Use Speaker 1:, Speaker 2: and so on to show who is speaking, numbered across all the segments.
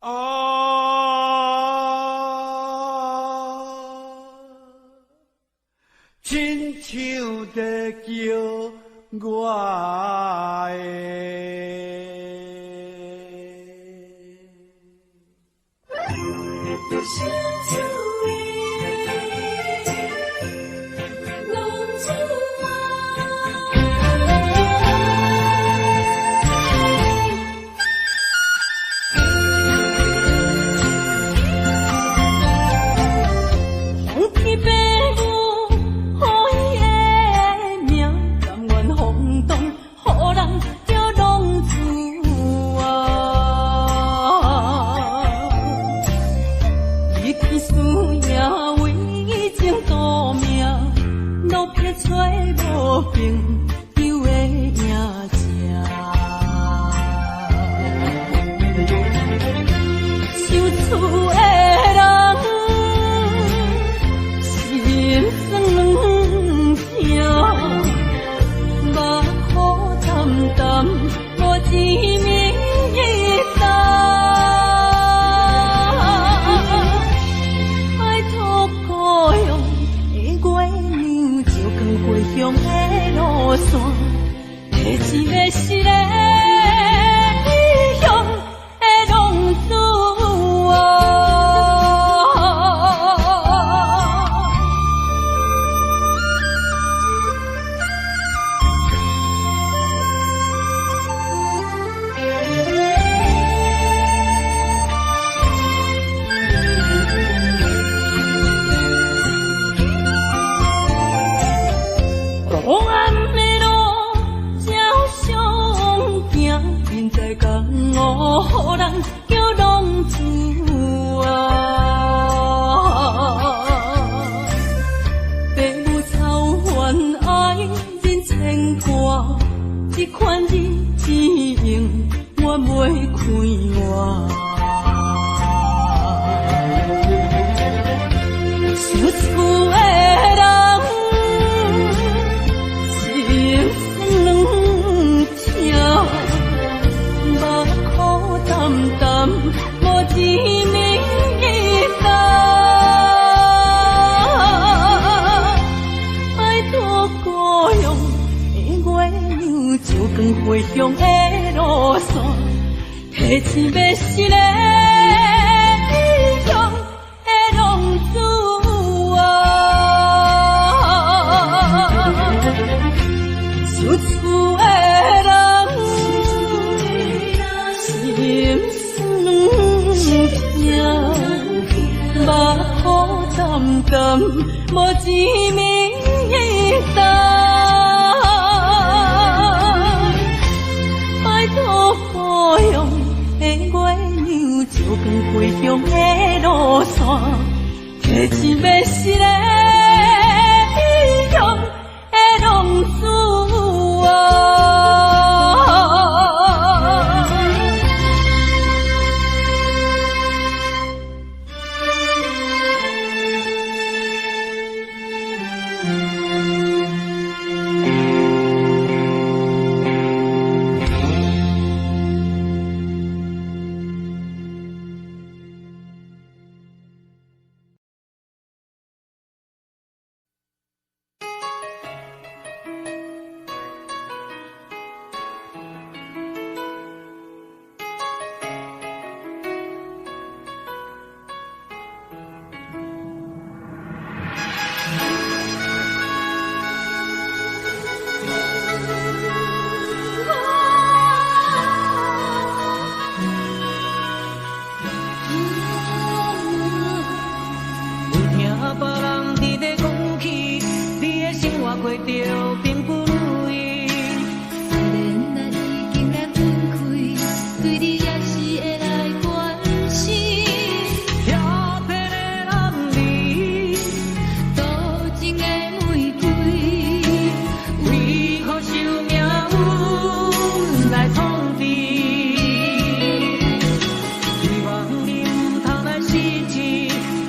Speaker 1: 啊，親像在叫我的。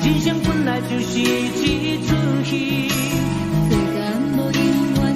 Speaker 2: 人生本來就是一齣戲。
Speaker 3: 世間無永遠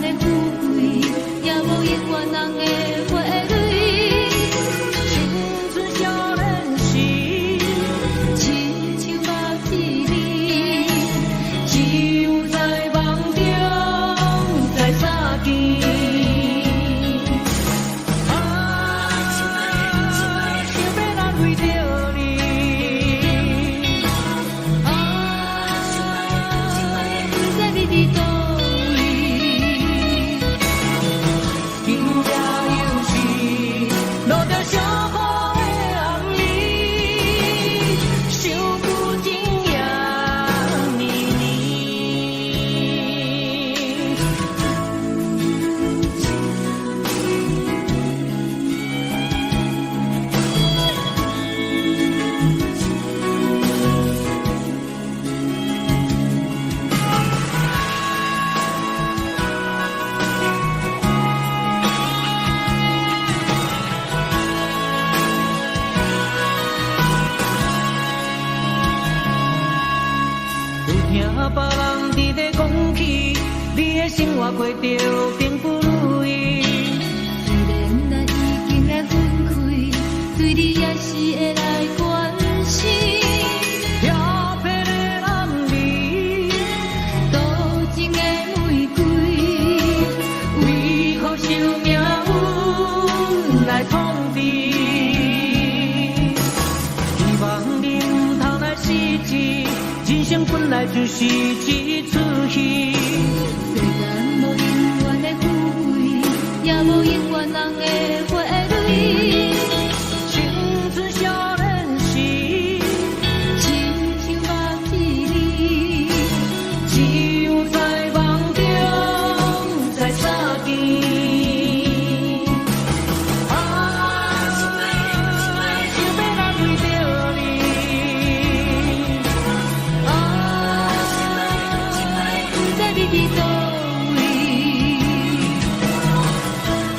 Speaker 1: 你的生活過著並不如意。
Speaker 2: 雖然咱已經來分開，對你也是會來關心。
Speaker 1: 調皮的男兒，
Speaker 2: 多情的玫瑰，
Speaker 1: 為何受命運來統治？希望你毋通來失志，人生本來就是一齣戲。
Speaker 2: 世間無永遠的富貴，也無永遠人的花蕊。
Speaker 1: 青春少年時，
Speaker 2: 親像目一暝，
Speaker 1: 只有在夢中才相見。啊，想欲來為著你，啊，
Speaker 2: 不知你佇佗位。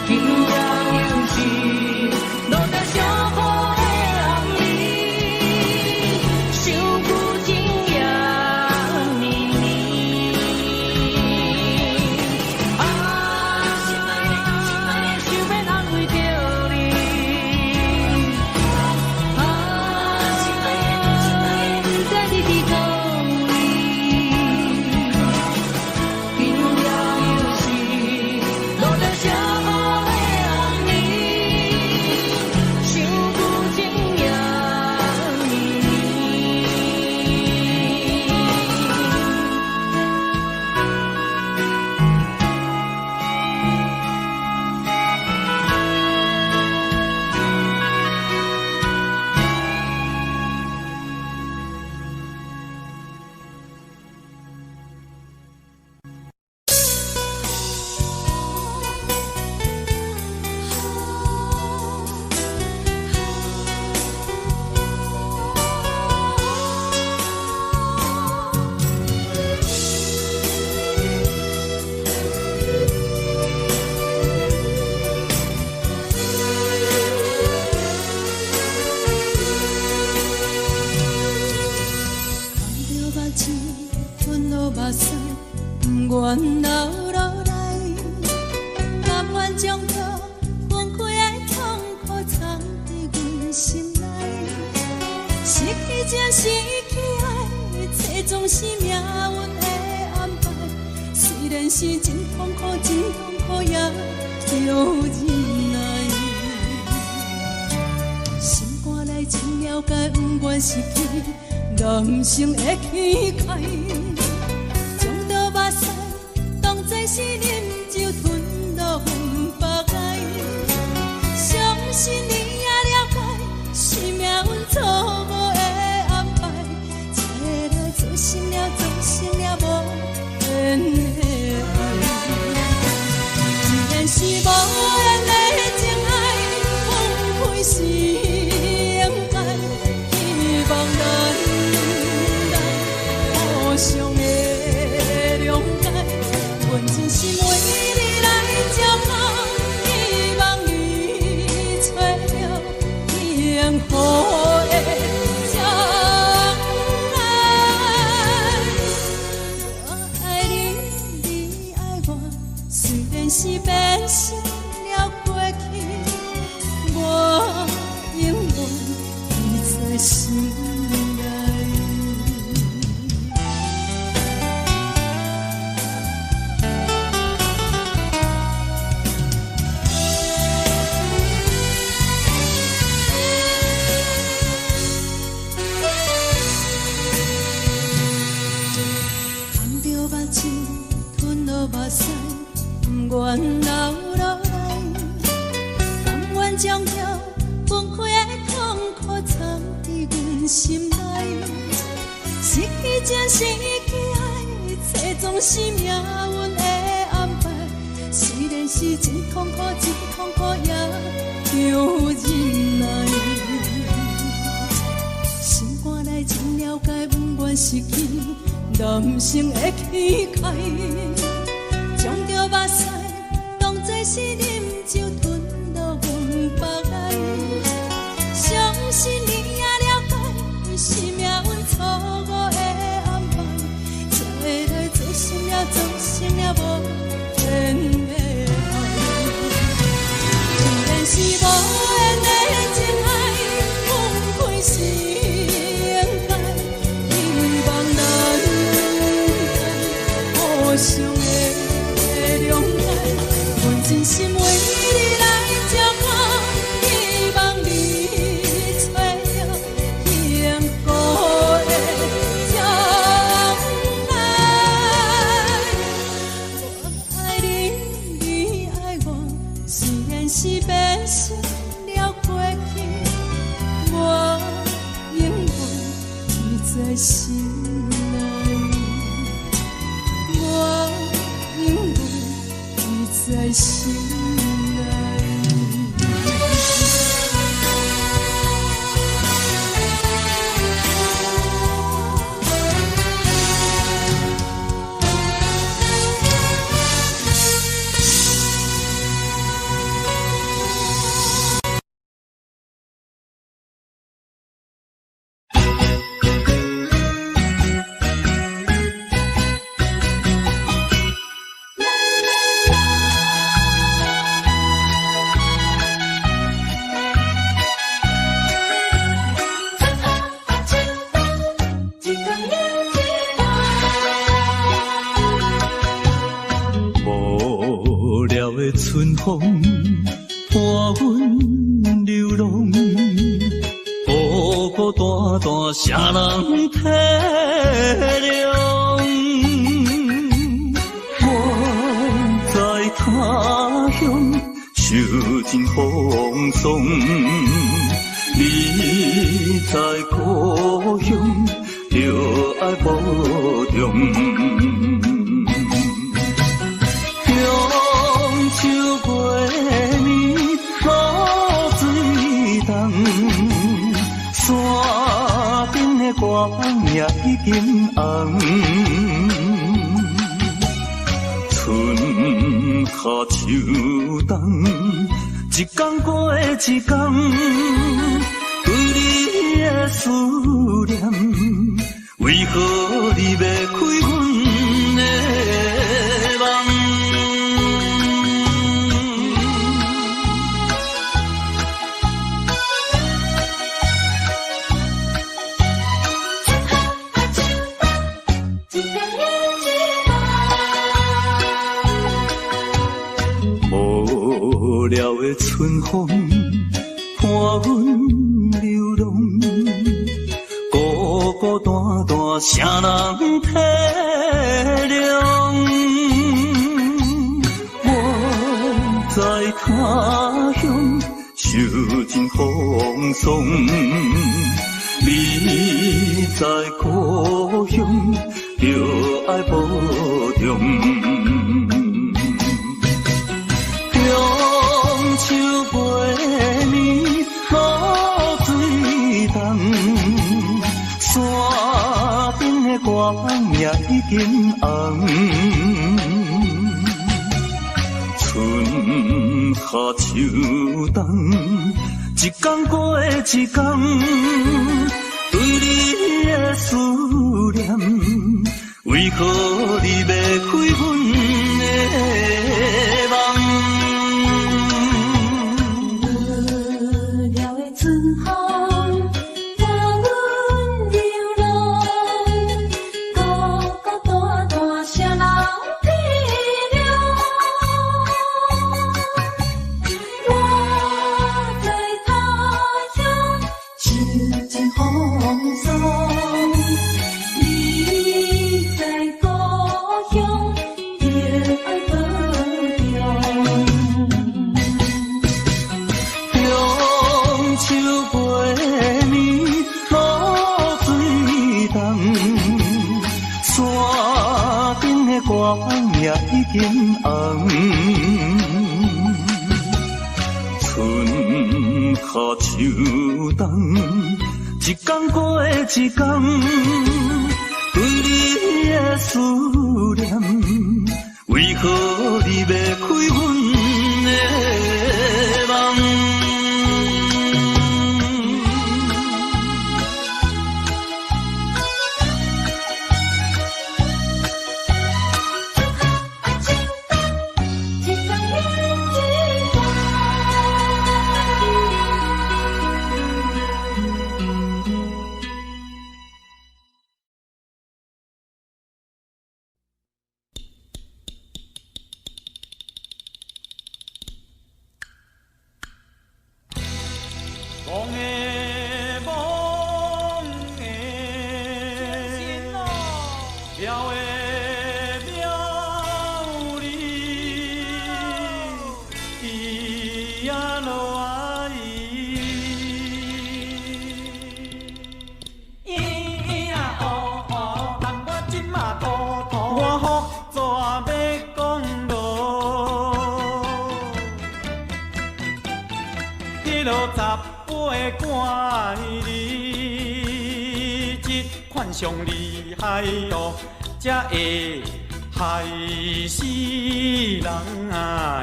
Speaker 1: 今夜又是落著小雨的暗暝，想舊情也綿綿。啊，想欲安慰著你，啊，
Speaker 2: 不知你佇佗位。
Speaker 1: 今夜又是落著小雨的暗暝，想舊情也綿綿。
Speaker 3: 含著目睭，吞落目屎，不願流落來，甘願將這分開的痛苦藏佇阮心內。失去情，失去愛，這總是命運的安排。雖然是真痛苦，真痛苦，也著忍耐。心肝內真了解，不願失去男性的氣概，將倒目屎當作是啉酒吞落阮腹內。相信你也了解，是命運錯誤的安排，才會來造成了，造成了無緣的愛。既然是無緣的情愛，分開是應該，希望咱兩人互相的諒解，阮真心為你來照顧，希望你揣著幸福的將來。我愛你，你愛我，雖然是變成了過去，我永遠記在心內。含著目睭，吞落目屎，不願流落來，甘願將這分開的痛苦藏佇阮心內。失去情，失去愛，這總是命運的安排。雖然是真痛苦，真痛苦，也著忍耐。心肝內真了解，不願失去男性的氣概，將著目屎當作是啉酒吞落阮腹內。相信你也了解，是命運錯誤的安排，才會來造成了，造成了無
Speaker 4: 風伴阮流浪，孤孤單單誰人體諒？我在他鄉受盡風霜，你在故鄉著愛保重。中秋月暝露水重，山頂的歌房也已經紅。春夏秋冬，一天過一天，對你的思念，為何你欲開阮的夢？無聊的春風伴阮流浪，孤孤單單誰人體諒？我在他鄉受盡風霜，你在故鄉著愛保重。中秋月暝露水重，山頂的歌房也已經紅。春夏秋冬，一天過一天，對你的思念，為何你欲開阮的夢？
Speaker 3: 無聊的春風伴阮流浪，孤孤單單誰人體諒？我在他鄉受盡風霜，你在故鄉著愛保重。
Speaker 4: 中秋月暝露水重，山頂的歌房也已經紅。春夏秋冬，一天過一天，對你的思念，為何你欲開阮的夢？
Speaker 5: 梦的梦的，庙的庙里，咿呀啰啊咿，咿呀哦哦，人我这马糊涂，我福纸欲讲落。彼落18官儿，这款上厉害哦，才会害死人啊！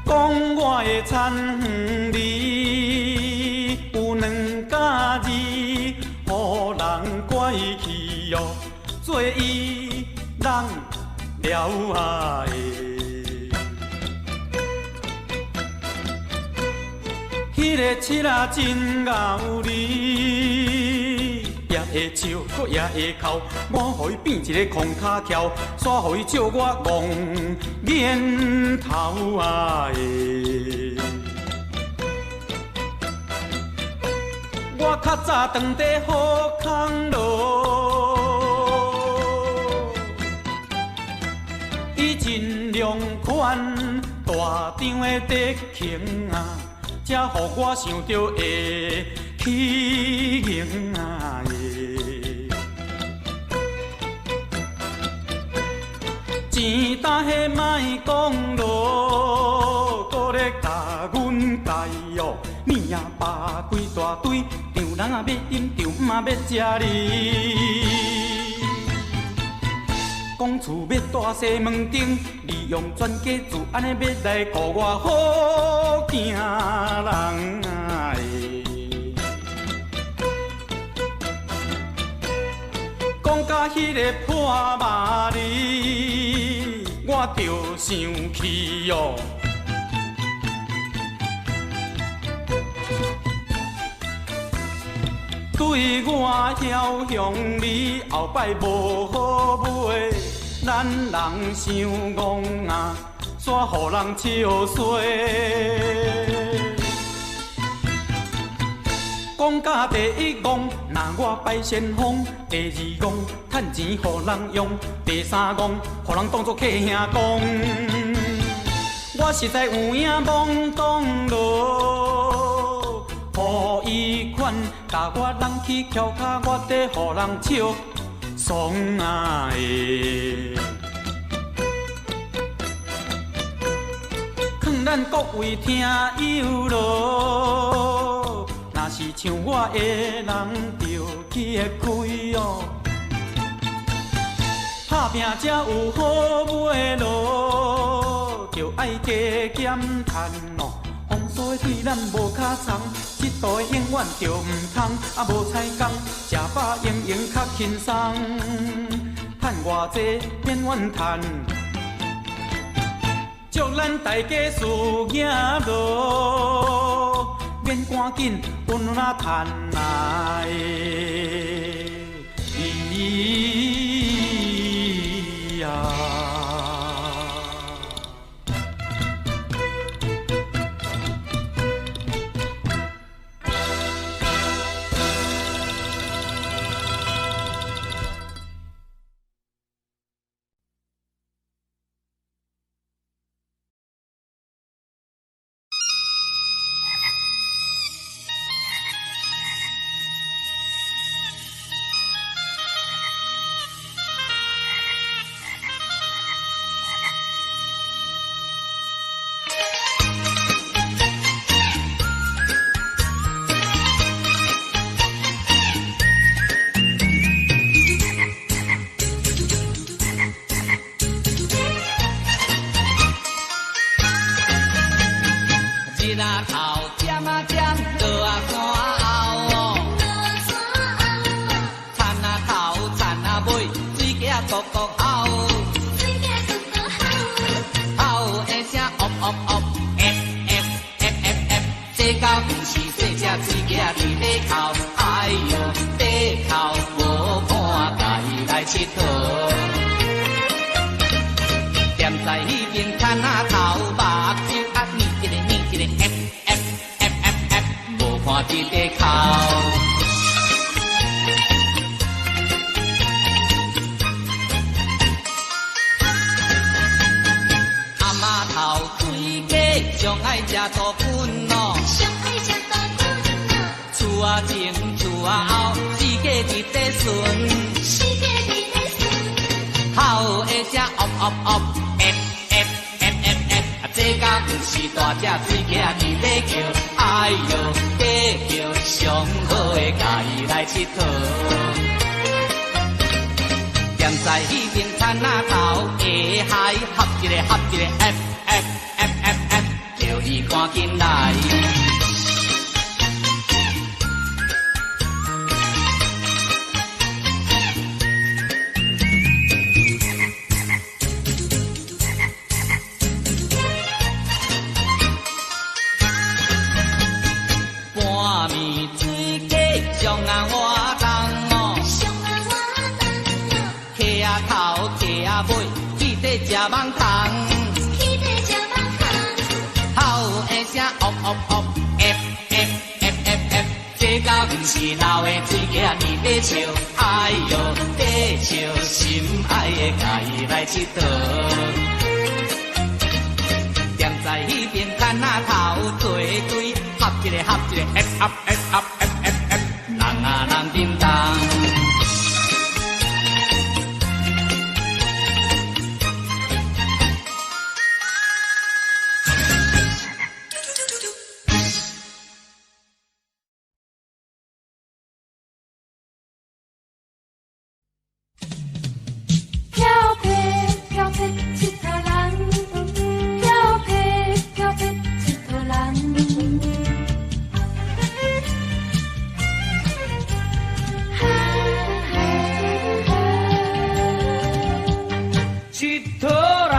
Speaker 5: 讲我的田园里有两家字，予人拐去哦，做伊人了啊！彼个七仔真𠢕哩，也会會笑，閣也會哭。我予伊變一个空跤蹺，煞予伊笑我戇眼頭啊！我較早當佇好康路，伊真良款，大张的德行啊，才予我想著会起用啊！钱担彼莫讲咯，阁咧共阮解哦，物仔百几大堆，丈人啊欲饮，丈母仔欲食哩。讲厝欲大西门町，利用全家厝，按呢欲来顾我好囝人啊！讲甲彼个破肉哩，我就生气哦。对我枵乡里，后摆无好尾，咱人伤戆啊，煞予人笑衰。讲甲第一戆，若我摆先锋；第二戆，趁钱予人用；第三戆，予人当作客兄公。我实在有影懵懂咯，予伊款，共我人去翘跤，我伫予人笑爽啊！劝咱各位听友咯，若是像我的人，就去会开哦。打拼才有好尾咯，就爱加减趁哦。风雨对咱无尻鯧，这道永远就毋通。啊，无彩工，食饱闲闲较轻松。趁偌济免怨叹，祝咱大家事业咯，免赶紧稳稳啊趁来。咿呀。
Speaker 6: 網蟲，
Speaker 2: 起佇食網蟲，
Speaker 6: 吼的聲哦哦哦，F F F F F，這敢毋是老的水雞仔佇咧笑？哎喲，咧笑，心愛的共伊來𨑨迌。踮在彼邊牽仔頭對對，合一个合一个，F F F F F F F，人啊人叮當。
Speaker 2: 飄撇飄撇𨑨迌人，飄撇飄撇𨑨迌人。哈哈哈。
Speaker 1: 𨑨迌人，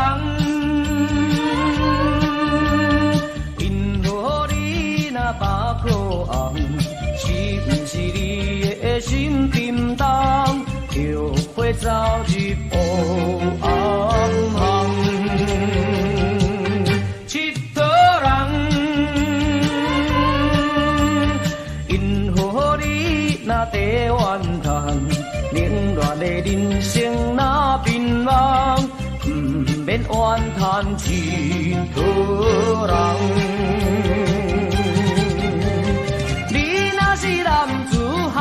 Speaker 1: 因何你若腹箍紅？是毋是你的心沉重？著花走入烏暗巷。𨑨迌人，因何你若地怨嘆？凌亂的人生若變夢，毋免怨嘆𨑨迌人。你若是男子漢，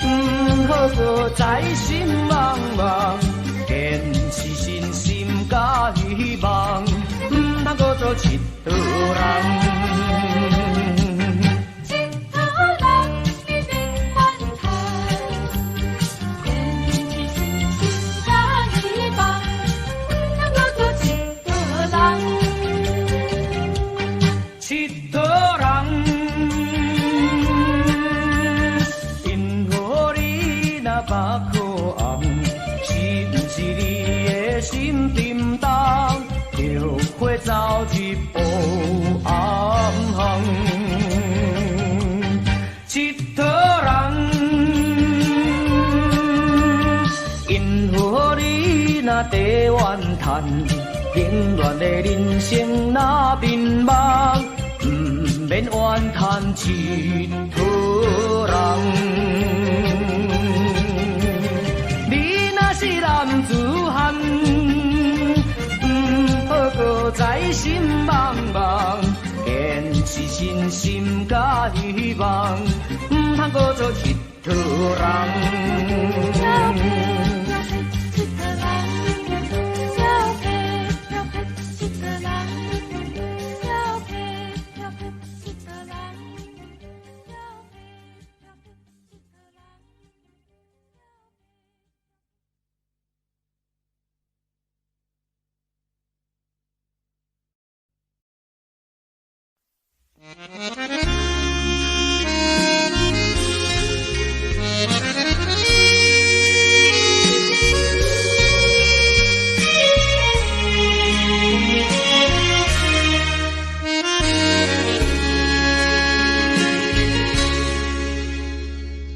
Speaker 1: 毋好閣再心茫茫，堅持信心佮希望，毋通閣做𨑨迌人。
Speaker 2: 𨑨迌人，你免怨嘆，堅持信心佮希望，毋通閣做𨑨迌人。
Speaker 1: 𨑨迌人，因何你若腹箍紅？是毋是你的心沉重？著花走入烏暗巷。𨑨迌人，因何你若地怨嘆？凌亂的人生若變夢，毋免怨嘆𨑨迌人。你若是男子漢，毋好閣再心茫茫，堅持信心佮希望，毋通閣做𨑨迌人。
Speaker 2: 飄撇飄撇𨑨迌人，飄撇飄撇𨑨迌人，飄撇飄撇𨑨迌人，飄撇飄撇𨑨迌人。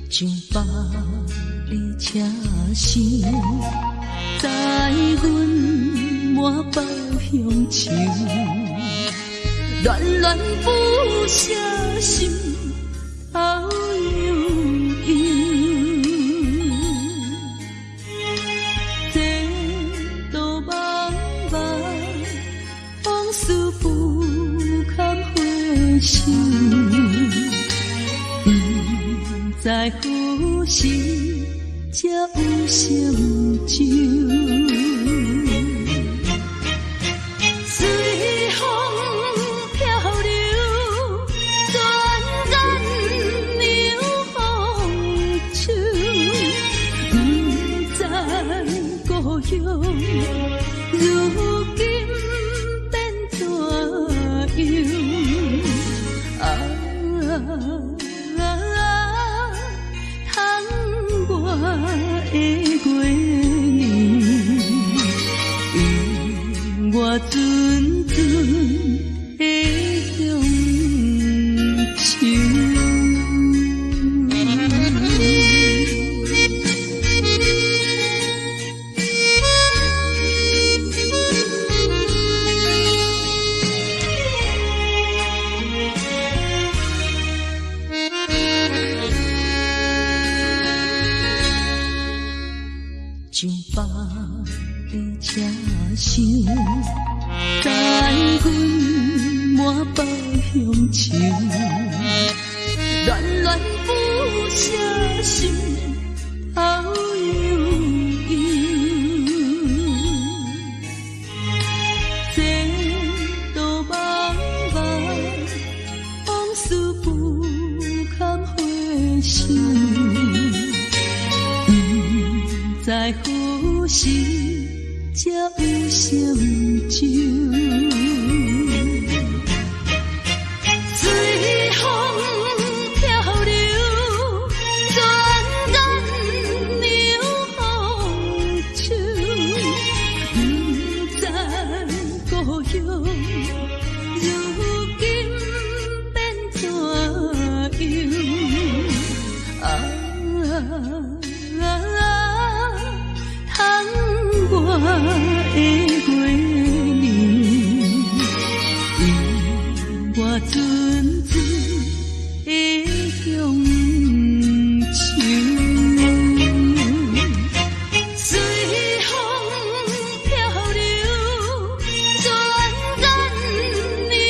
Speaker 3: 上百里车厢，载阮满腹乡愁，恋恋不舍心头悠悠。前途茫茫，往事不堪回首。不知何时才有成就。随風飄流，轉眼涼風秋。不知故鄉，如今變怎樣？啊！窗外的月娘，残魂滿腹鄉愁，戀戀不捨心頭悠悠。前途茫茫，往事不堪回首，毋知何時才有成就。隨風飄流，轉眼涼秋，毋知故鄉如今變怎樣？啊，窗外的月娘，伊我陣陣的鄉愁。隨風飄流，轉眼涼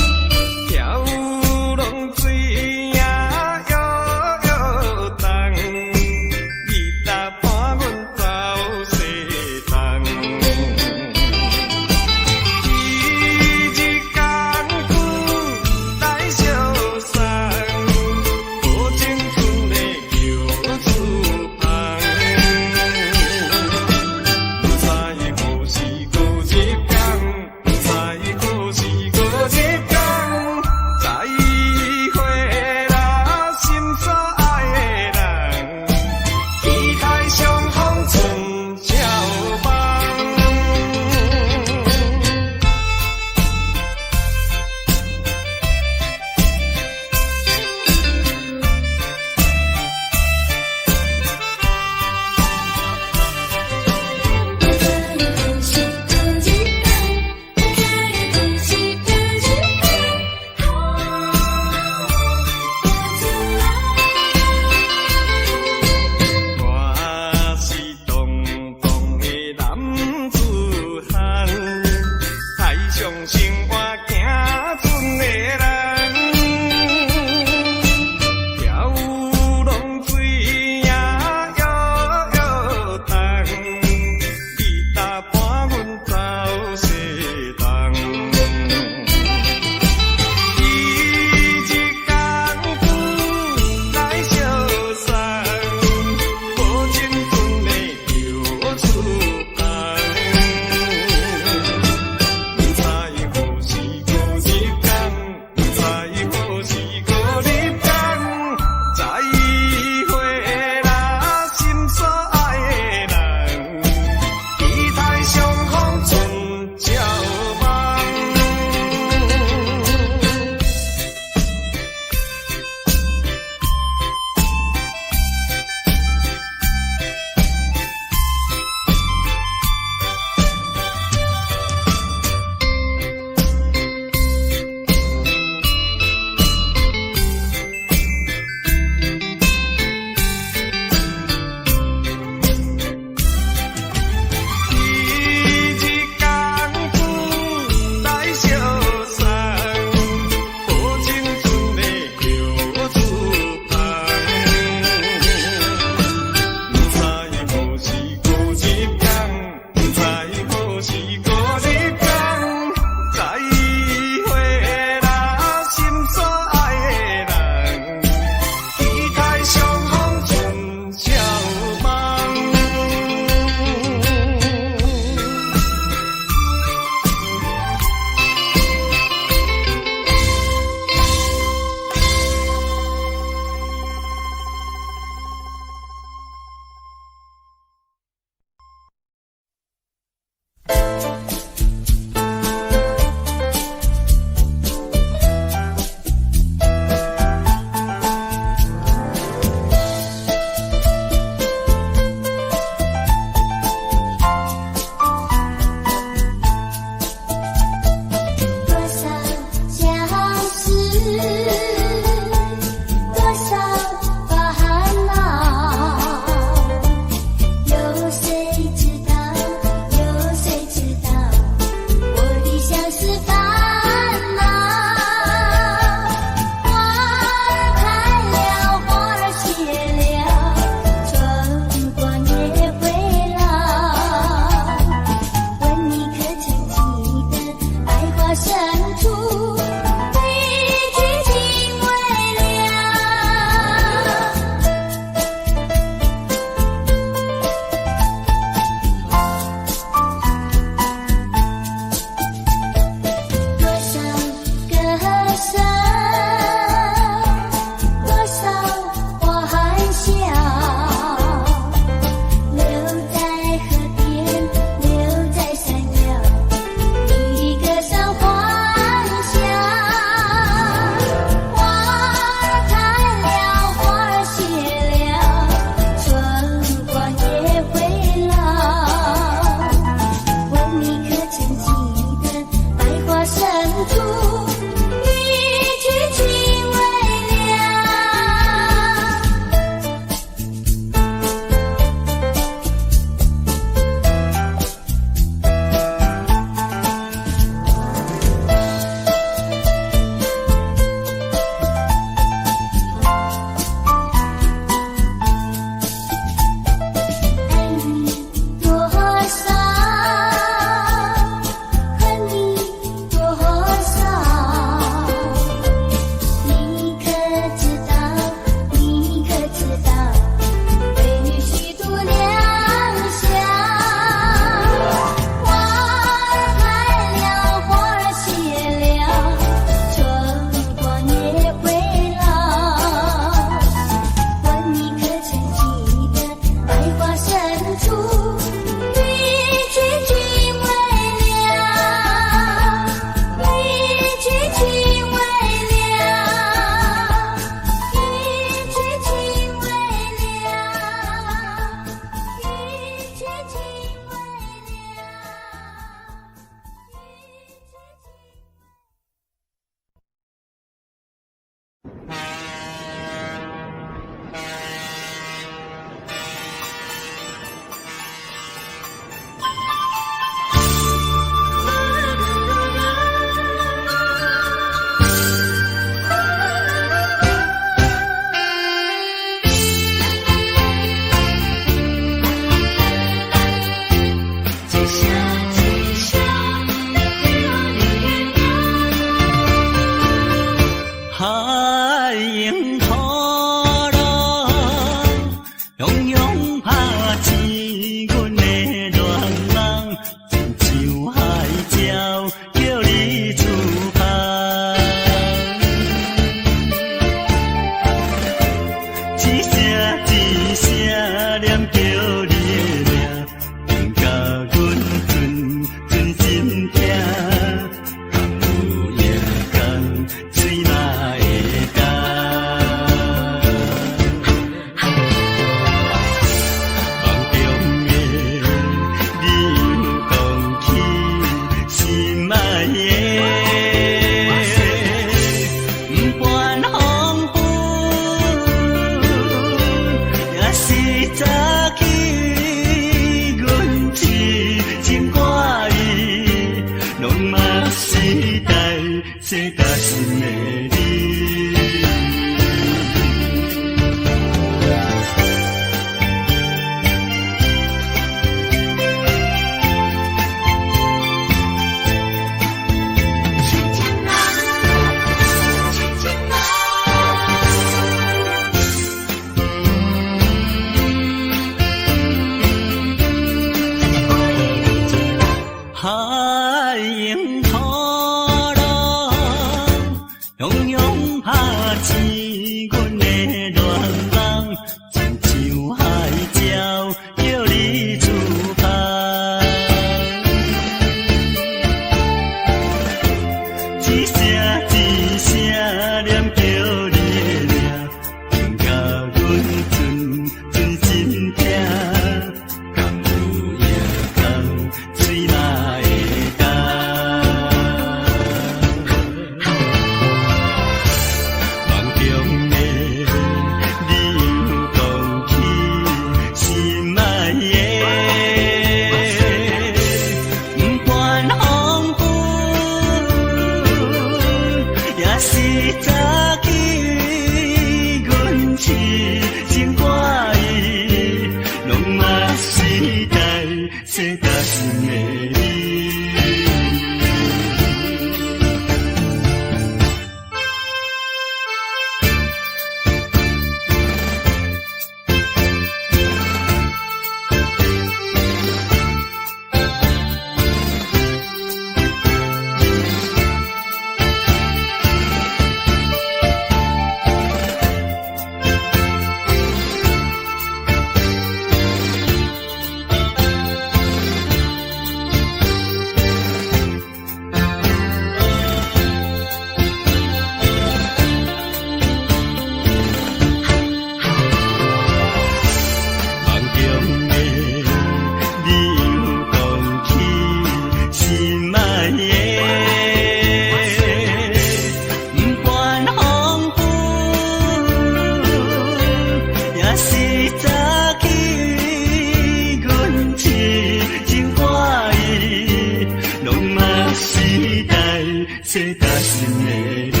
Speaker 4: 做担心的你。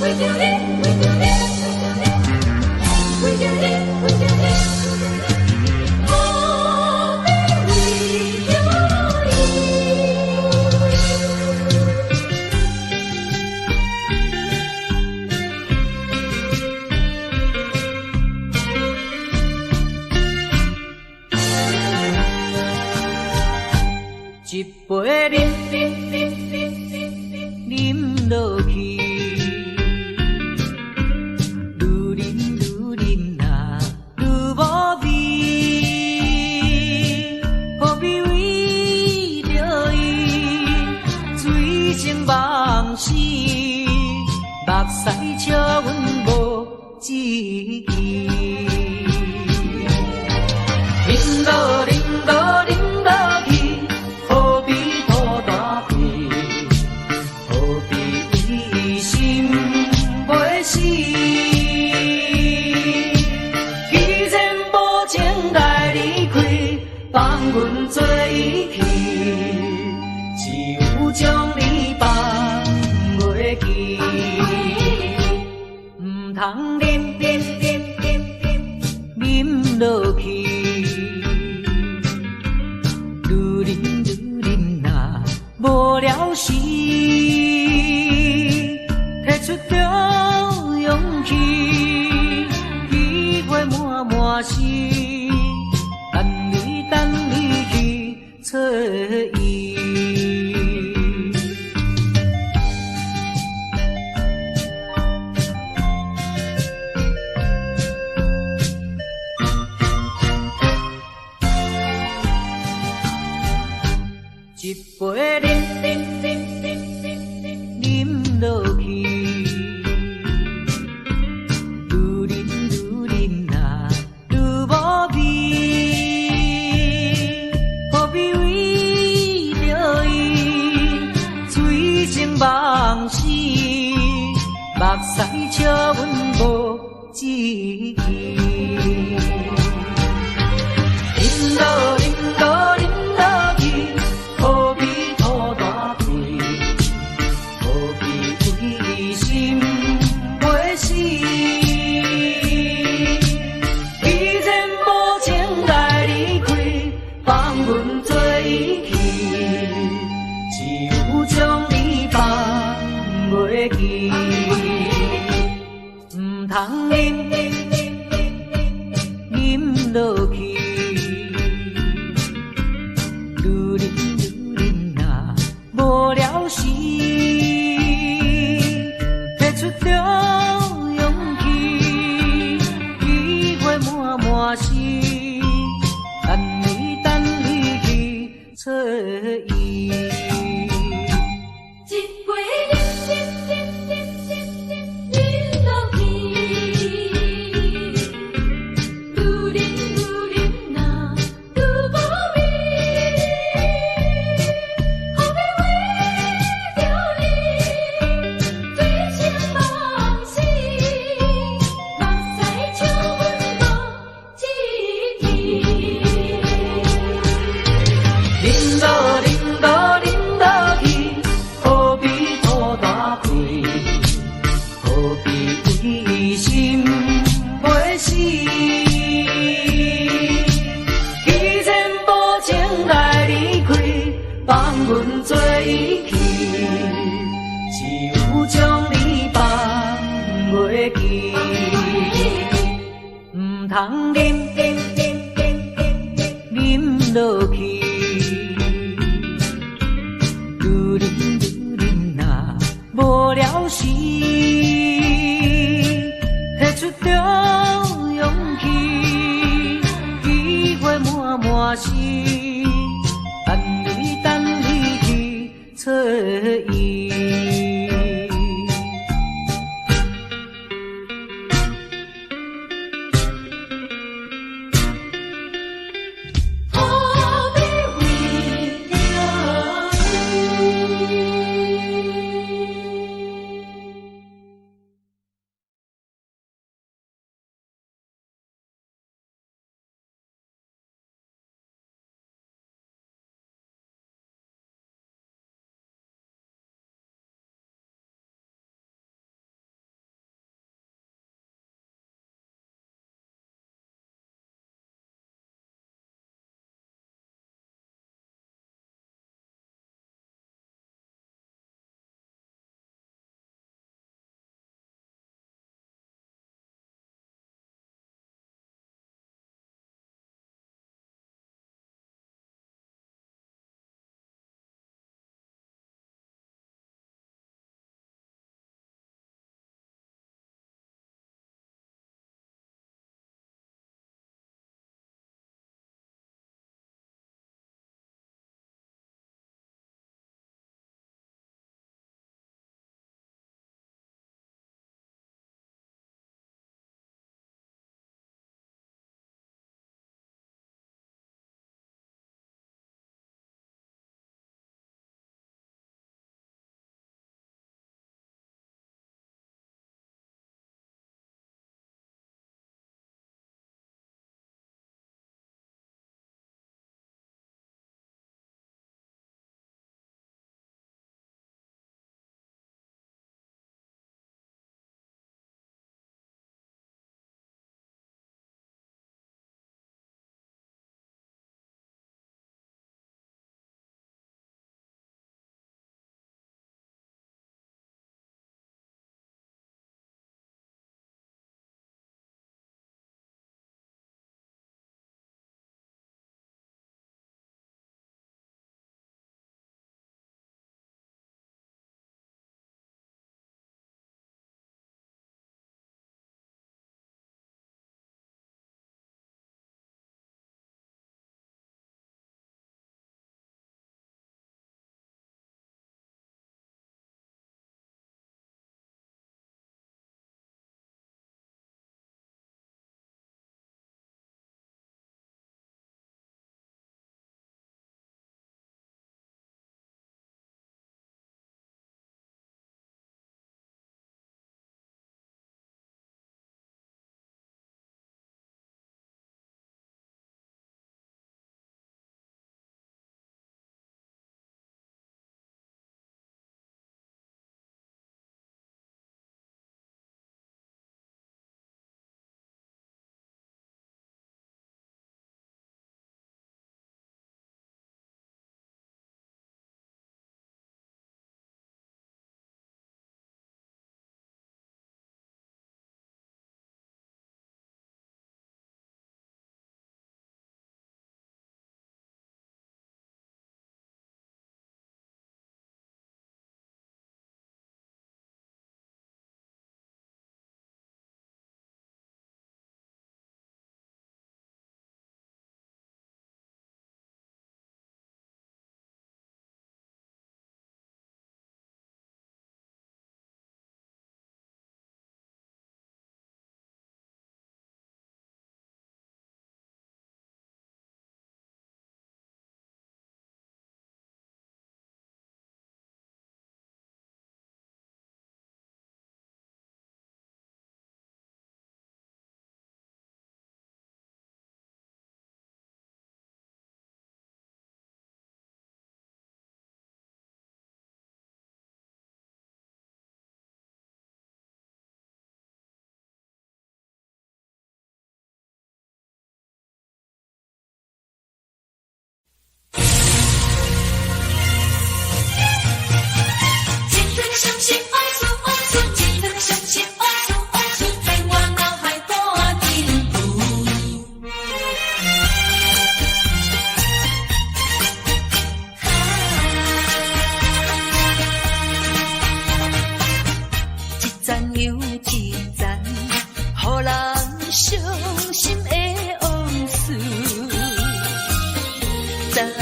Speaker 2: 为著你，为著你，为著你，为著你，何必为著伊？
Speaker 1: 一杯啉啉啉啉啉落去，愈啉愈啉啊愈无味，何必为著伊醉生梦死，目屎笑阮无志气。啉落啉落啉落去，何必吐大气？何必为心袂死？既然无情来离开，放阮做伊去，只有将你放袂记。毋通啉啉啉啉啉落去，愈啉愈啉啊无了时，提出著勇气，机会满满是，等你等你去揣伊。一杯啉啉啉啉啉啉落去，愈啉愈啉啊愈无味，何必为著伊醉生梦死，目屎笑阮无志气。啉落啉落啉落去，何必吐大气？何必为心袂死？既然无情来离开，放阮做伊去，只有将你放袂记。毋通啉啉啉啉落去，愈啉愈啉啊无了时，提出著勇气，机会满满是，等你等你去揣伊。
Speaker 2: 一杯啉啉啉啉啉啉落去，愈啉愈啉啊愈无味，何必为著你醉生梦死，目屎笑阮无志气。
Speaker 1: 啉落啉落啉落去，何必吐大气？何必为心袂死？既然无情来离开，放阮做伊去，只有将你放袂记。毋通啉啉啉啉啉落去，愈啉愈啉啊无了时，提出著勇气，机会满满是，等你等你去揣伊。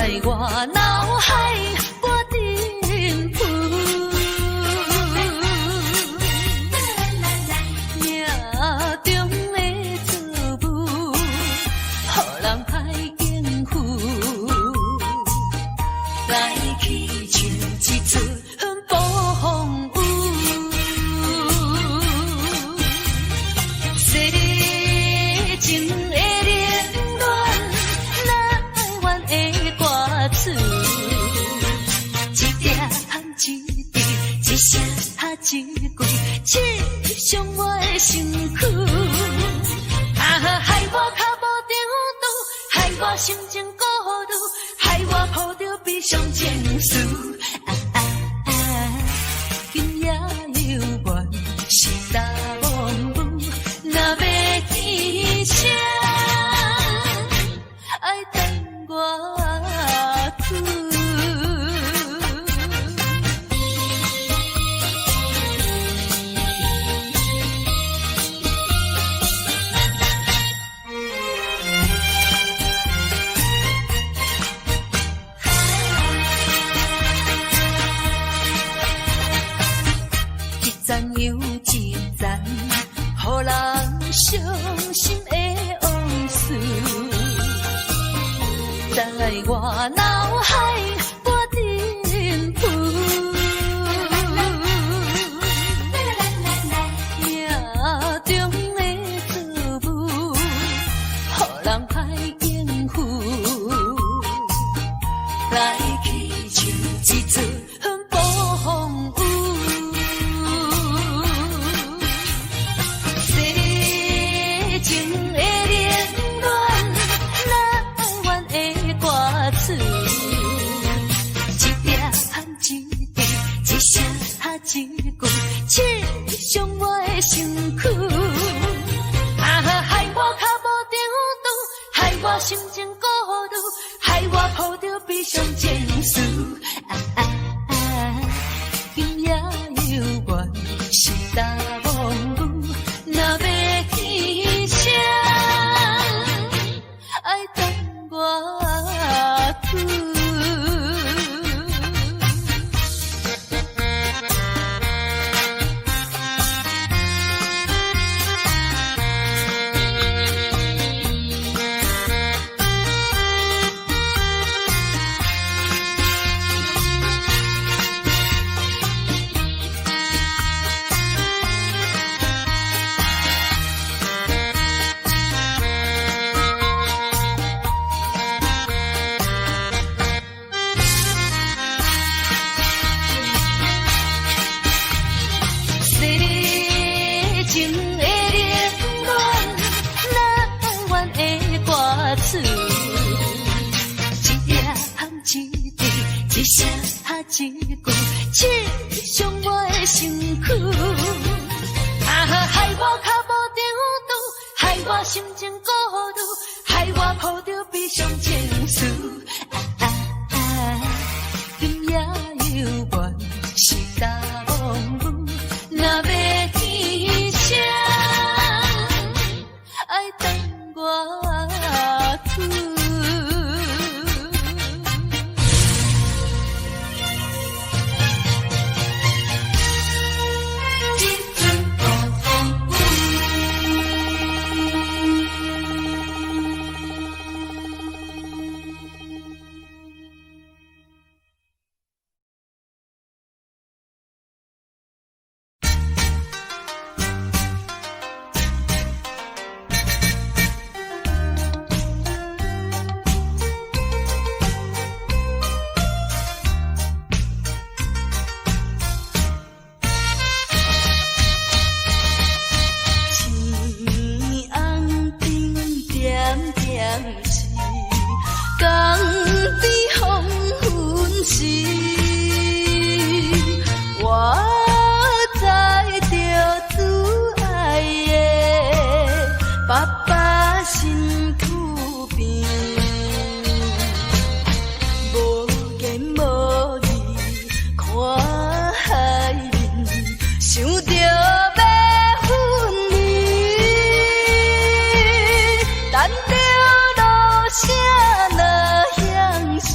Speaker 3: 在我腦海無振浮。命中的錯誤，予人歹應付。來去像一出暴風雨，世情的冷暖，哪會願的歌詞？一點一滴，一聲一句，刺傷我的身軀。啊，害我跤無張拄，害我心情顧慮，害我抱著悲傷情緒。啊啊啊！今夜猶原是大風雨，若欲見誰，愛等偌久。一層又一層，予人傷心的往事，在我腦海無振浮。命中的錯誤，予人歹應付。來去像一出暴風雨，世情的冷暖，哪會願的歌詞？一點一滴，一聲一句，刺傷我的身軀。啊，害我跤無張拄，害我心情顧慮，害我抱著悲傷情緒。啊啊啊！今夜猶原是大風雨，若欲見誰，愛等偌久。世情的冷暖，哪會願的歌詞？一點一滴，一聲一句，刺傷我的身軀。啊，害我跤無張拄，害我心情顧慮，害我抱著悲傷情緒。啊啊啊！今夜猶原是大風雨，若欲見誰，愛等偌久。一阵暴风雨。
Speaker 7: 青红灯点点是，江边黄昏时，我载著主愛的爸爸身軀邊，無見無義看海面，想著欲分離，等著落聲若響時，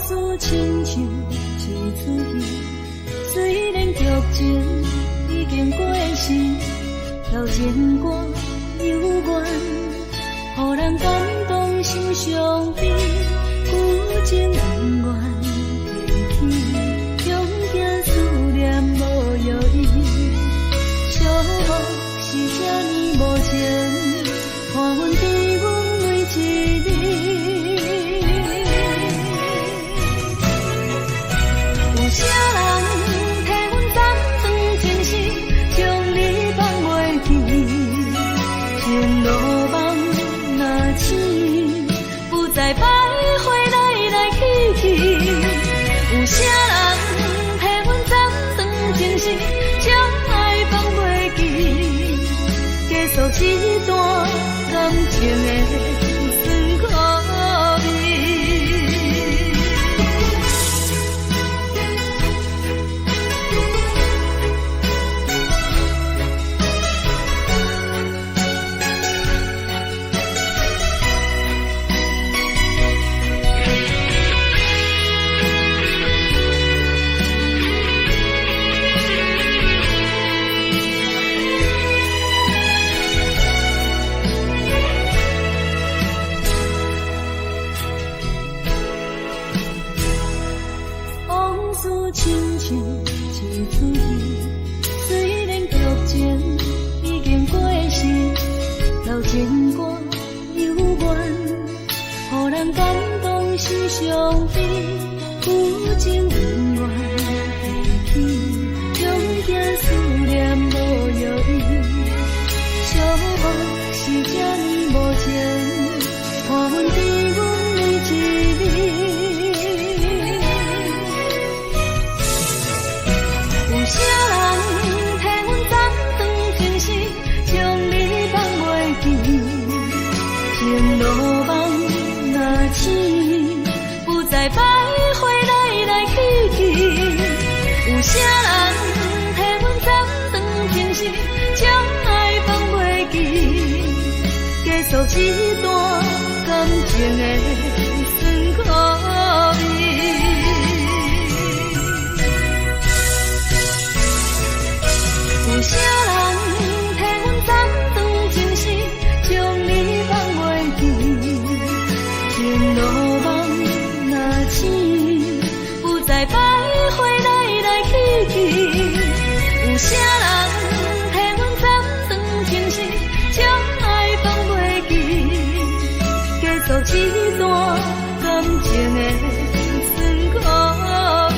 Speaker 3: 事親像一齣戲，雖然劇情已經過時，老情歌猶原，予人感動心傷悲。舊情不願提起，恐驚思念無藥醫。寂寞是這呢無情，伴阮甜阮每一暝。有啥人替阮斩斷情絲，將你放袂記？情路夢若醒，不再徘徊來來去去。有啥人替阮斬斷情絲，將愛放袂記？結束這段感情的酸苦味。往事親像一齣戲，雖然劇情已經過時，老情歌猶原，予人感動心傷悲。舊情不願提起，恐驚思念無藥醫。寂寞是這呢無情，伴阮甜阮每一暝。有啥人替阮斬斷情絲，將你放袂記？情路夢若醒，不再徘徊來來去去。有啥人替阮斬斷情絲，將愛放袂記？結束這段感情的酸苦味。有啥人替阮斬斷情絲，將你放袂記？情路夢若醒，不再徘徊來來去去。有啥人替阮斬斷情絲，將愛放袂記？結束這段感情的酸苦味。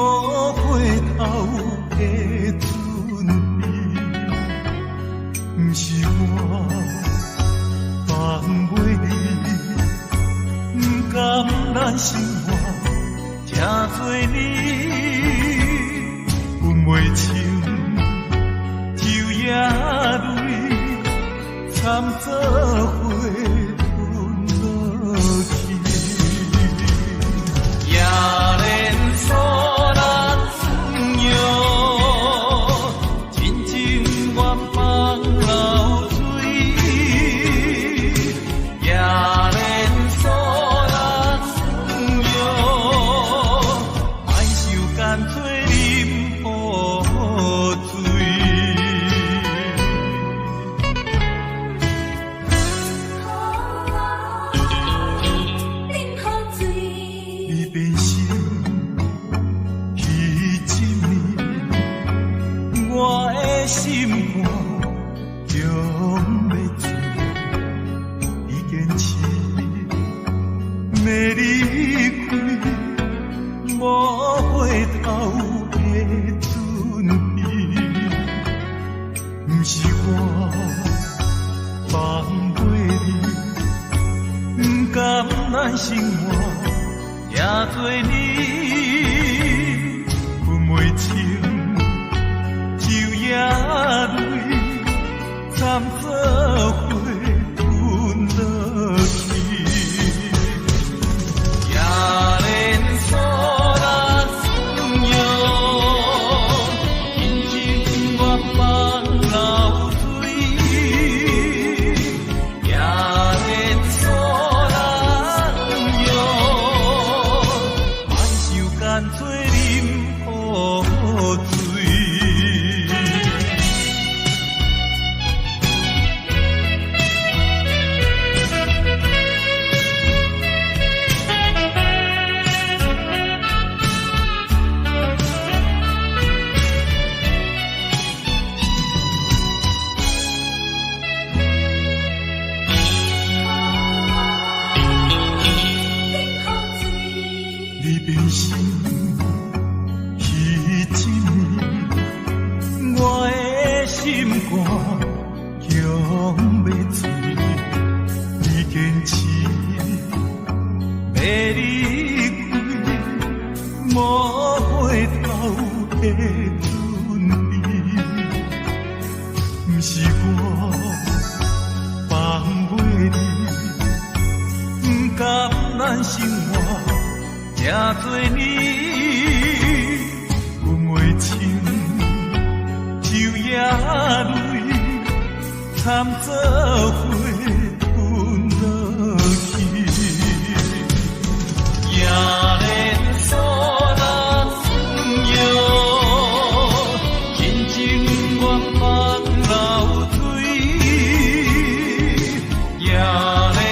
Speaker 4: 無回頭的準備，毋是我放袂你，毋甘咱生活這多年，分袂清晝夜淚，參做伙吞落去。夜連鎖難算哟，真情願放流水。夜連鎖難算哟，莫受干做啉苦水。
Speaker 3: 啉雨水。
Speaker 4: 你變心彼一暝，我的心肝強欲醉。你堅持欲離開，無回頭的準備，毋是我放袂你，毋甘咱生活這多年，分袂清晝夜淚，參做伙吞落去。夜連鎖難算哟，真情願放流水。夜連鎖難哟，莫受干做啉苦水。
Speaker 3: 啉雨水。
Speaker 4: 你變心彼一暝，我的心肝強欲碎。你堅持欲離開，無回頭的準備，毋是我放袂你，毋甘咱生活這多年，分袂清晝夜淚，參做伙吞落去。夜連鎖難算哟，真情願放流水。夜連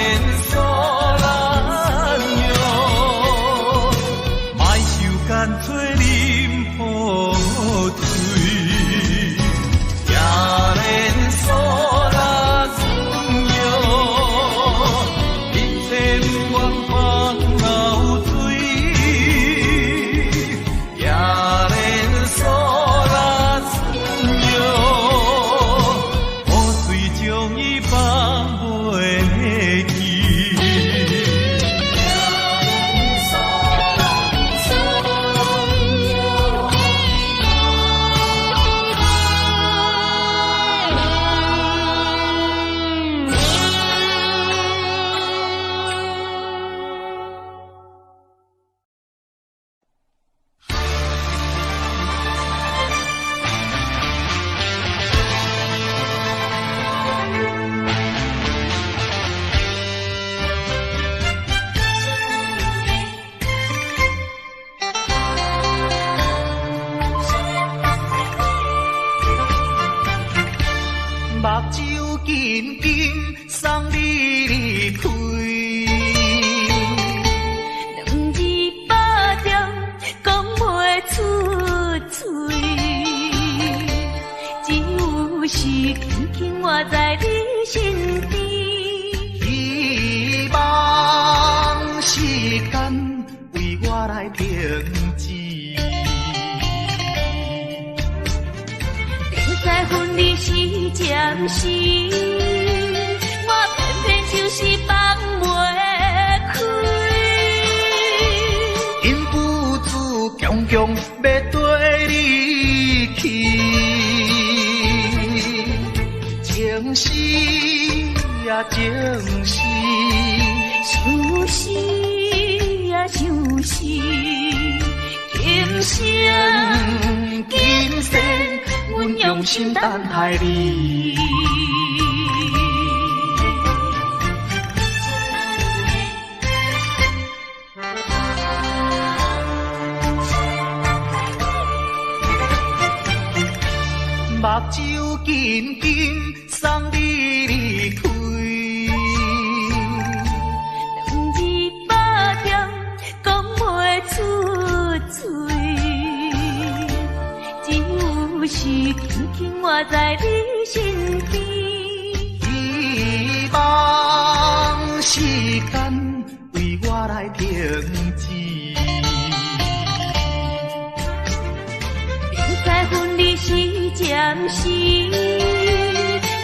Speaker 4: 鎖難哟，莫受干做啉苦水。夜連鎖難算哟，一千願放流水。夜連鎖難算哟，苦水將伊放袂去。
Speaker 6: 目睭緊緊送你離開，
Speaker 3: 兩字百點講袂出嘴，只有是緊緊倚在你身邊。
Speaker 6: 希望時間為我來停止。
Speaker 2: 暫時，我偏偏就是放袂開。
Speaker 4: 忍不住強強欲綴你去，情絲啊情絲，
Speaker 2: 相思啊相思，今生
Speaker 4: 今生阮用心等待你。目睭緊緊送你離開，
Speaker 2: 兩字百點講袂出嘴，只有是輕輕倚在你身邊。
Speaker 4: 希望時間為我來停止。
Speaker 2: 明知分離是暫時，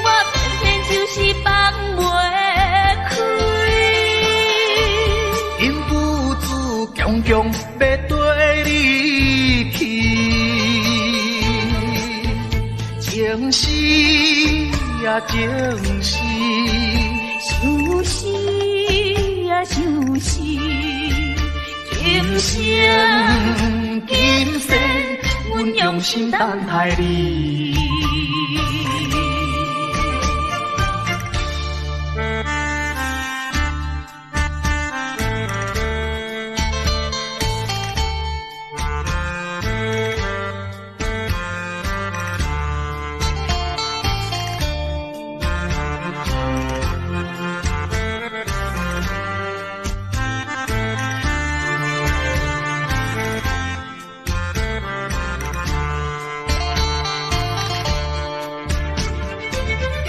Speaker 2: 我偏偏就是放袂開。
Speaker 4: 忍不住強強欲綴你去，情絲啊情絲，
Speaker 2: 相思啊相思，今生
Speaker 4: 今生阮用心等待你。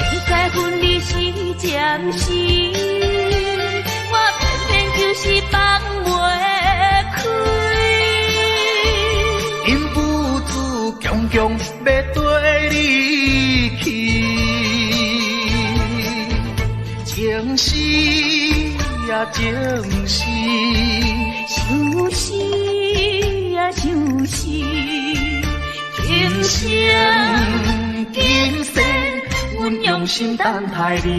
Speaker 2: 明知分離是暫時，我偏偏就是放袂開。
Speaker 4: 忍不住強強欲綴你去，情絲啊情絲，
Speaker 2: 相思啊相思，今生
Speaker 4: 今生阮用心等待你。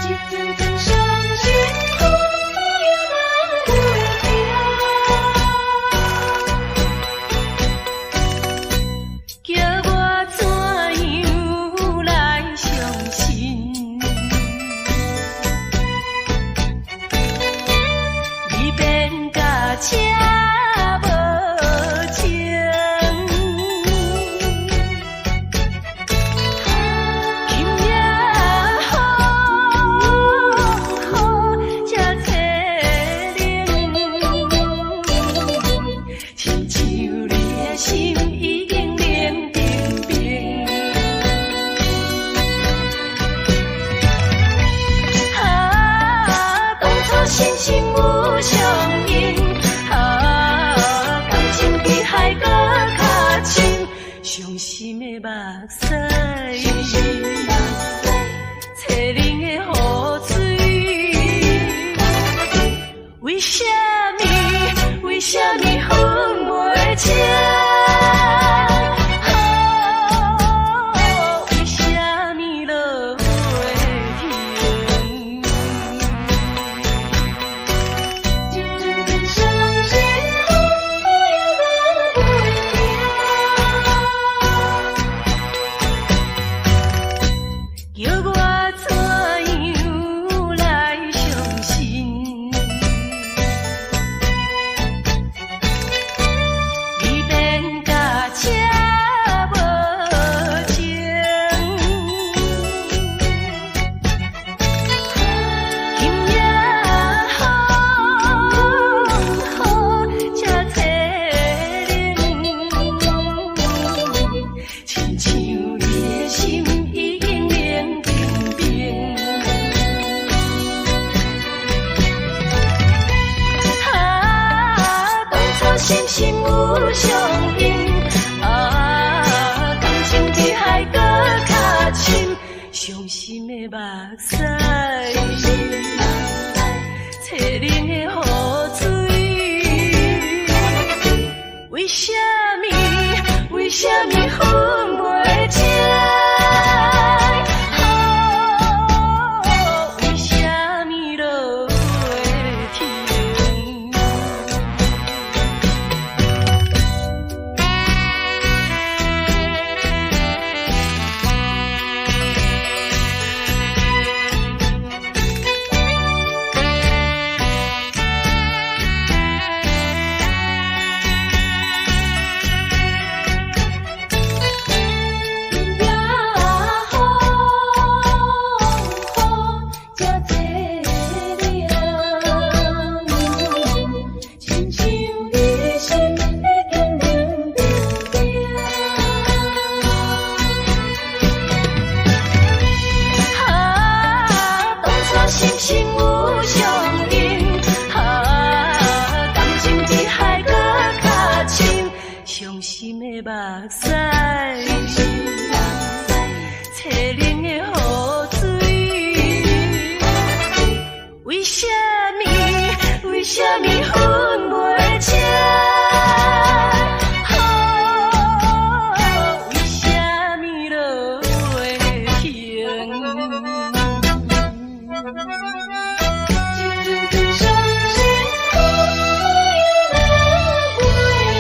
Speaker 2: 一阵阵伤心风雨落袂停，叫我怎样来相信？你变甲这无情。今夜风雨这凄冷，亲像你的心已经冷冰冰。啊，当初深情有相认，啊，感情比海阁较深，伤心的目屎，凄冷的雨水，为什么？为什么分袂清？为什么落袂停？一阵阵伤心风雨落袂停，叫我怎样来相信？你变
Speaker 7: 有相因。啊，感情比海閣較深，傷心的目屎，凄冷的雨水。為啥物？為啥物分袂清？為啥物落袂停？
Speaker 2: 也风雨这凄凉，亲像你心已经冷冰冰。
Speaker 7: 啊，当初心心有相印，啊，感情比海閣較深，傷心的目屎，凄冷的雨水。為啥物？為啥物分袂清？為啥物落袂停？
Speaker 2: 傷心雨落袂停。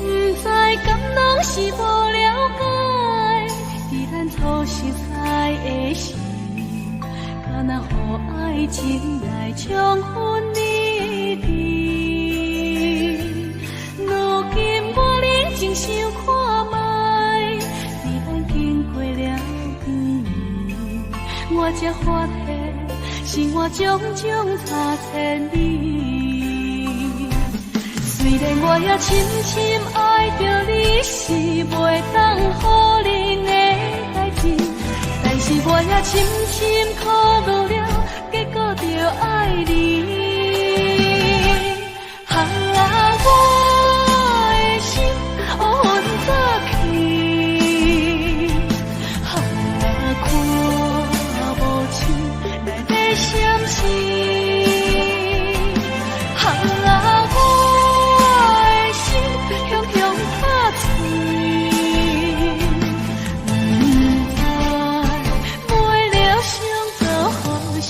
Speaker 3: 毋知敢攏是無了解，佇咱初熟似的時，敢若予愛情來沖昏理智。如今我冷靜想看覓，佇咱經過了幾年，我才發現生活種種差千里。雖然我也深深愛著你，是袂當否認的代誌，但是我也深深苦惱了，結果著愛你。啊，我的心烏昏早去，啊，看無清來的閃失。啊，我的心雄雄拍碎，毋知袂了想做何時。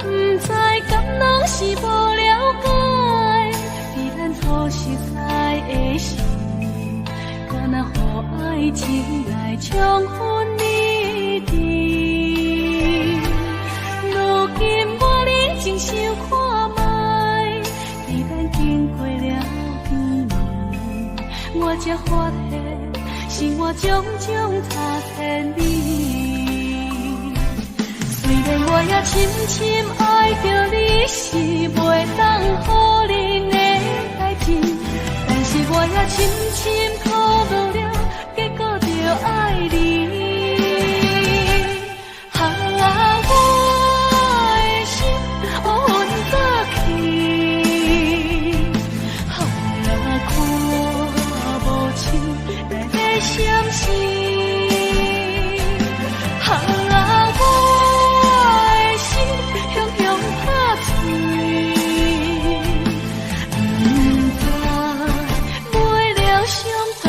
Speaker 3: 毋知敢攏是無了解，佇咱初熟似的時，敢若予愛情來沖昏理智。如今我冷靜想看覓，佇咱經過了幾年，我才發現生活種種差千里。雖然我也深深愛著你，是袂當否認的代誌，但是我也深深苦惱了，結果著愛你。啊，我的心烏昏早去，啊，看無清來的閃失。啊，我的心雄雄拍碎，毋知袂了想做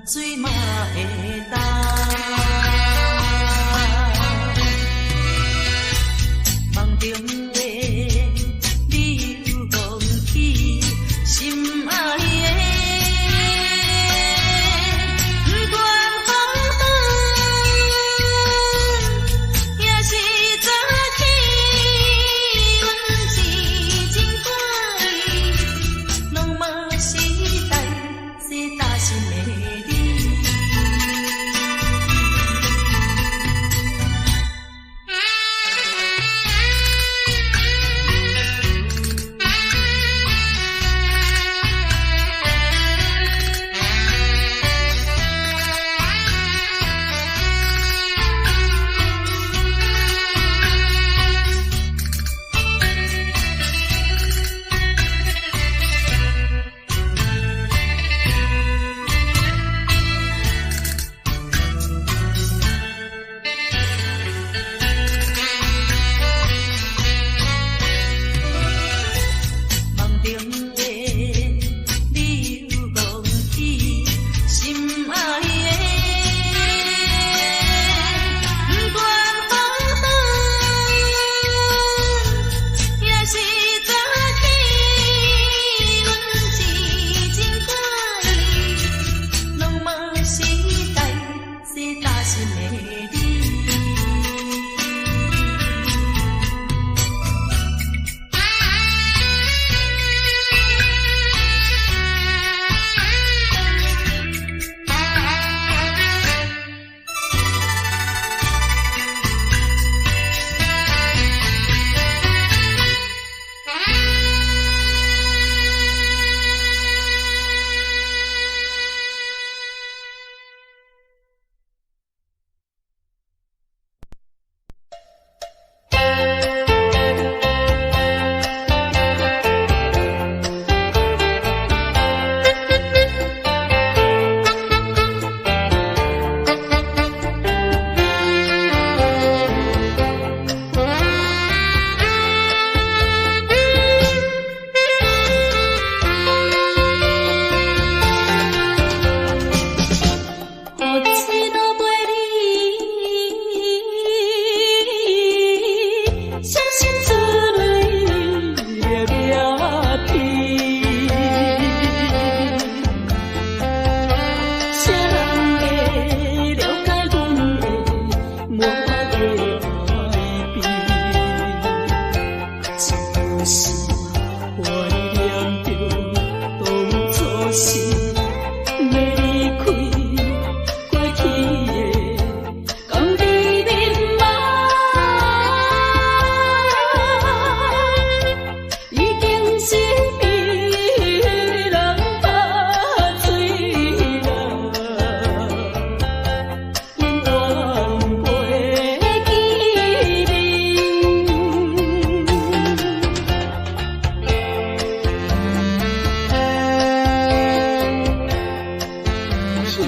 Speaker 7: 水嘛會干。夢中的你又講起心愛的，不管風雨，也是早起，阮真情款意，攏嘛是代世搭心的你。夢中的你又講起心愛的，不管風雨，也是早起，阮真情款意，攏嘛是代世搭心的你。雨水都袂离，伤心出泪粒粒滴。谁人会了解阮的满腹的哀悲？就是怀念著当初时欲离开。过去的，甘伫眠梦，已经是被人拍碎啦，永远袂见面。去，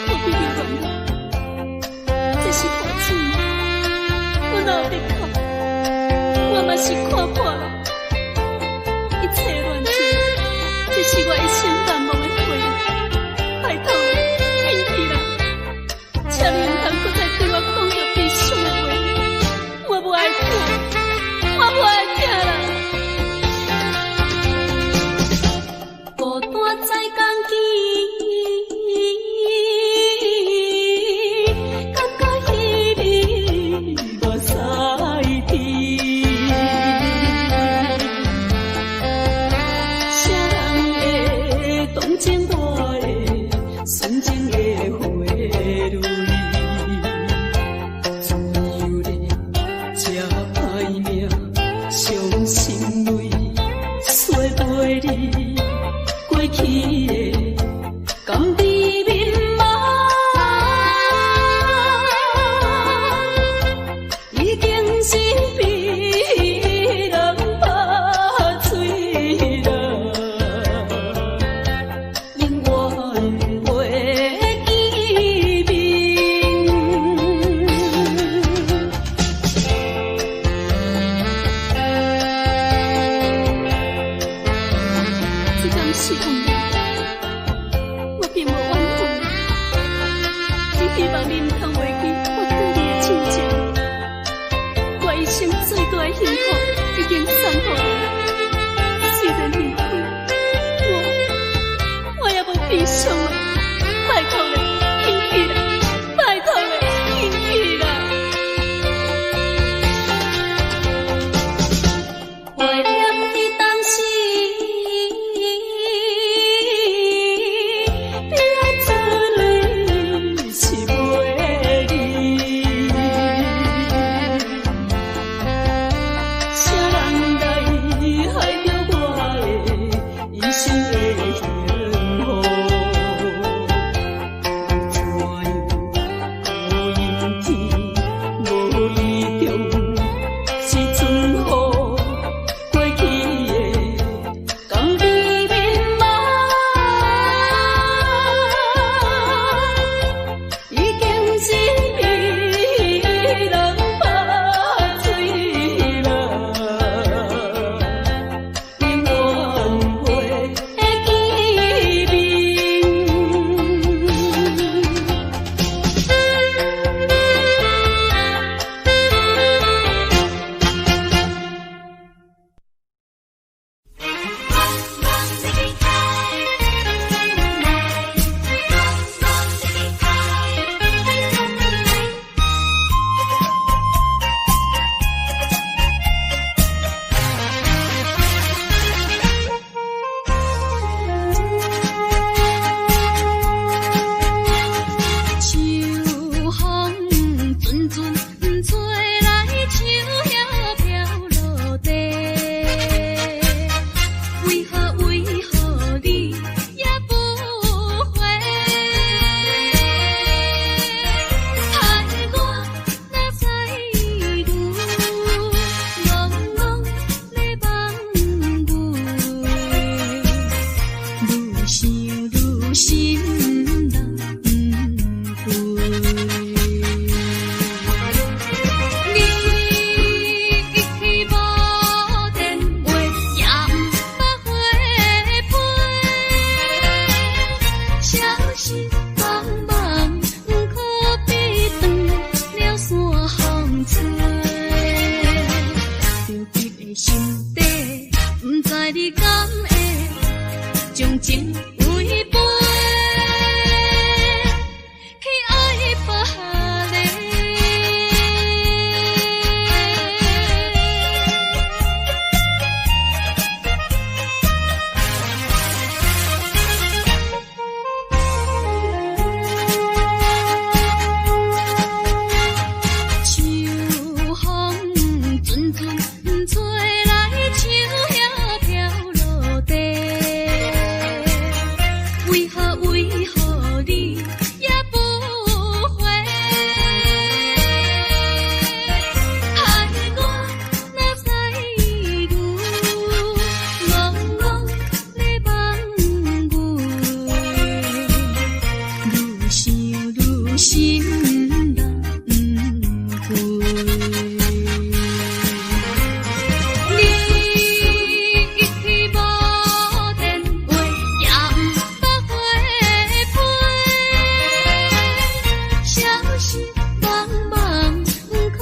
Speaker 7: 何必留恋啦？这是破水，我哪有得哭？我嘛是看破啦，一切乱情，这是我一生難忘的回憶。拜託，緊去啦！請你毋通閣再對我講著悲傷的話，我無愛聽，我無愛聽啦。孤單在共見，感覺彼暝目屎滴。誰人會同情我的純情的花蕊？自由的這歹命，傷心淚，说袂离。過去的，
Speaker 3: 希望你毋通袂記我對你的親情。我一生最大的幸福已經送予你，雖然離開，我也無悲傷啊！拜託你，緊去啦！拜託你，緊去啦！懷念你當時，你愛出淚是袂離。啥人來害著我的一生的幸福？怎樣無陰天，無意中是春雨過去的江邊面貌，已經是被人拍碎啦，永遠袂會見面。
Speaker 2: 秋風陣陣吹來，樹葉飄落地。為何為何你也不回？害我哪知有，茫茫咧梦夢，愈想愈心難過。你一去無電話，也毋捌回批。消失茫茫，可比斷了線風吹。著急的心底，毋知你敢會將情違背，去愛別个。秋風陣陣吹來，樹葉飄落地。為何為何你也不回？害我哪知有，茫茫咧夢夢，愈想愈心難過。你一去無電話，也毋捌回批。消失茫茫，可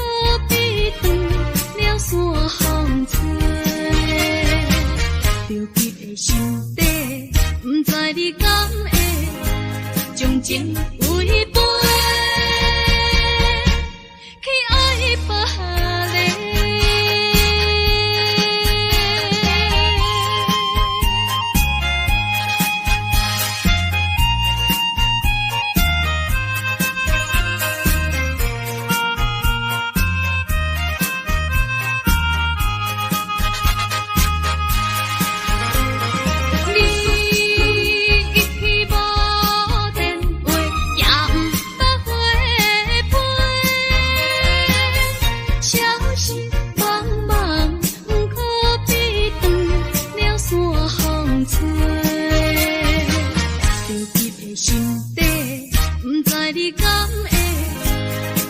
Speaker 2: 比斷了線風吹。著急的心底，毋知你敢會將情違背，去愛別个。你一去無電話，也毋捌回批。消失茫茫，可比斷了線風吹。著急的心底，毋知你敢會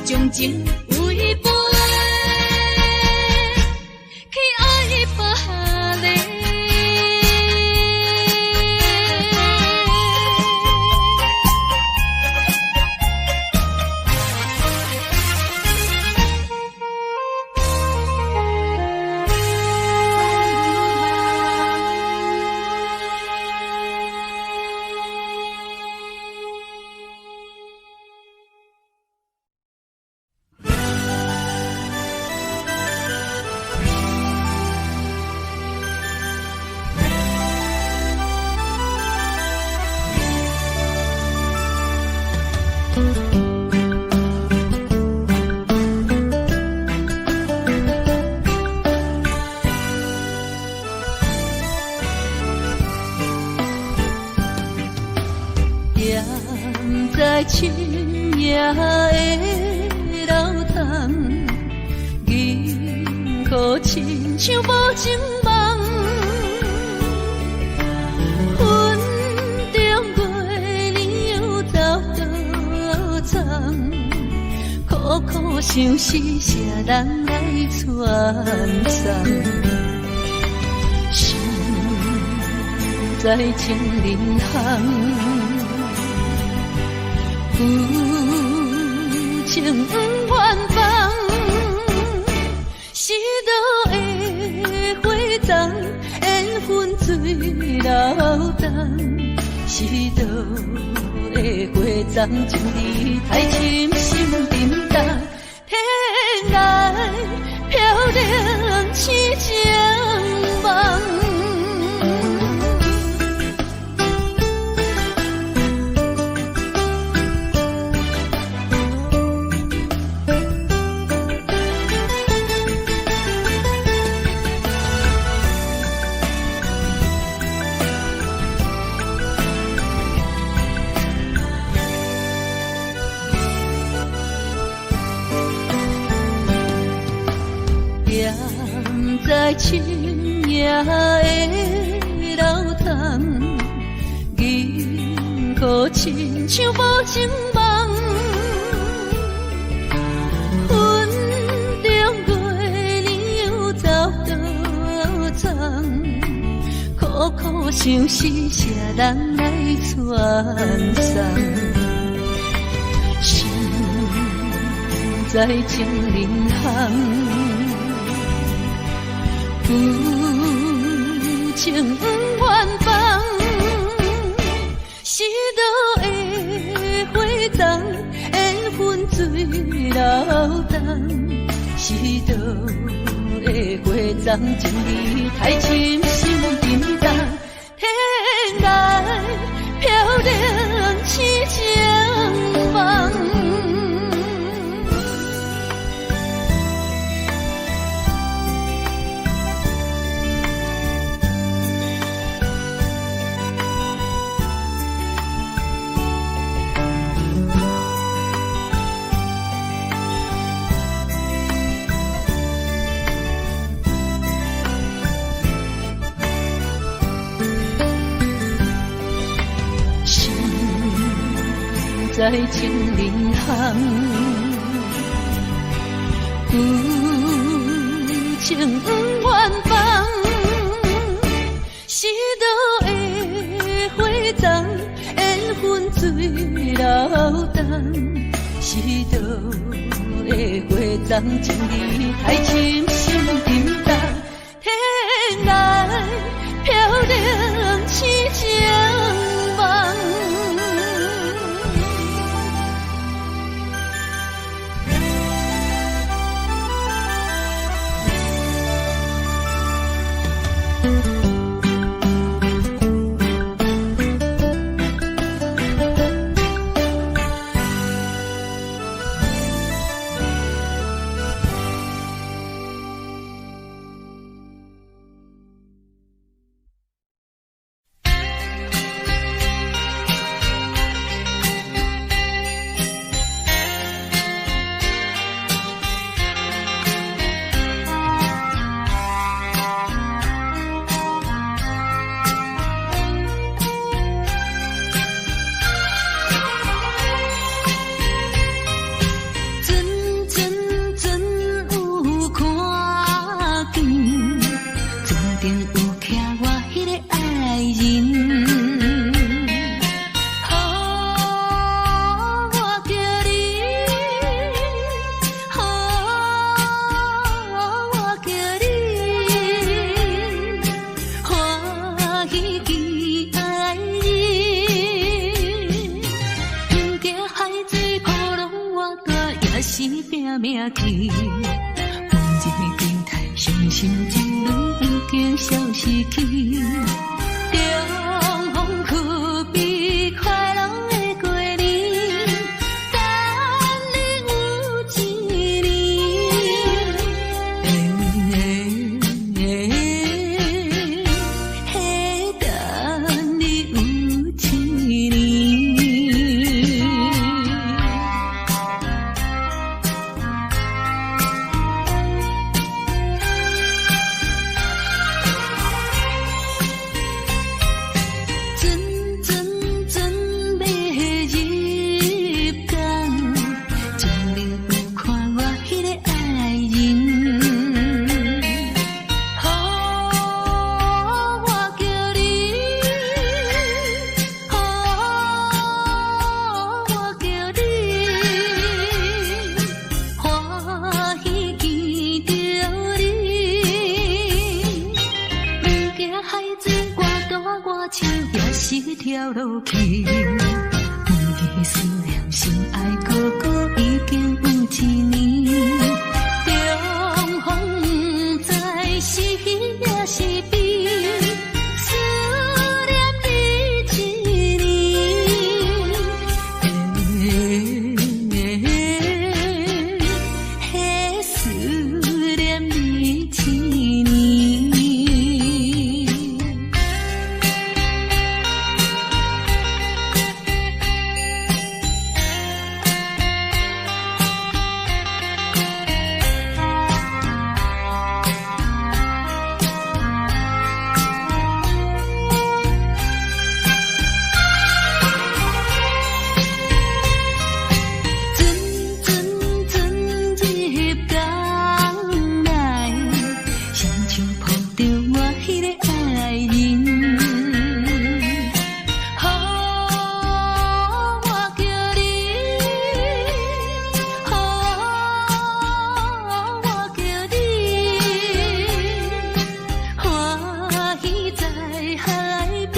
Speaker 2: 將情違背，去愛別个。
Speaker 3: 踮在深夜的流动，银河亲像无情梦，云中月亮又走倒藏，苦苦相思谁人来传送？心在情人巷，旧情不愿放，失落的花丛，缘分水流动，失落的花丛，情意太深心沉重，天来飘零痴情梦。踮在深夜的流动，银河亲像无情梦，云中月亮又走倒藏，苦苦相思谁人来传送？心在情人巷。旧情不愿放，失落的花丛，缘分水流动，失落的花丛，情意太深心沉重，天来飘零痴情梦。在情人巷，旧情不愿放，失落的花丛，缘分水流动，失落的花丛，情意太深心沉重，天来飘零痴情梦。
Speaker 8: 等你有一年。
Speaker 3: 阮的思念心愛哥哥已經有一年，重逢不知是喜抑是悲，思念你一年，欸，思念你一年。船船船入港內，雙手抱著我彼个愛人。予我叫你，予我叫你，歡喜在海邊。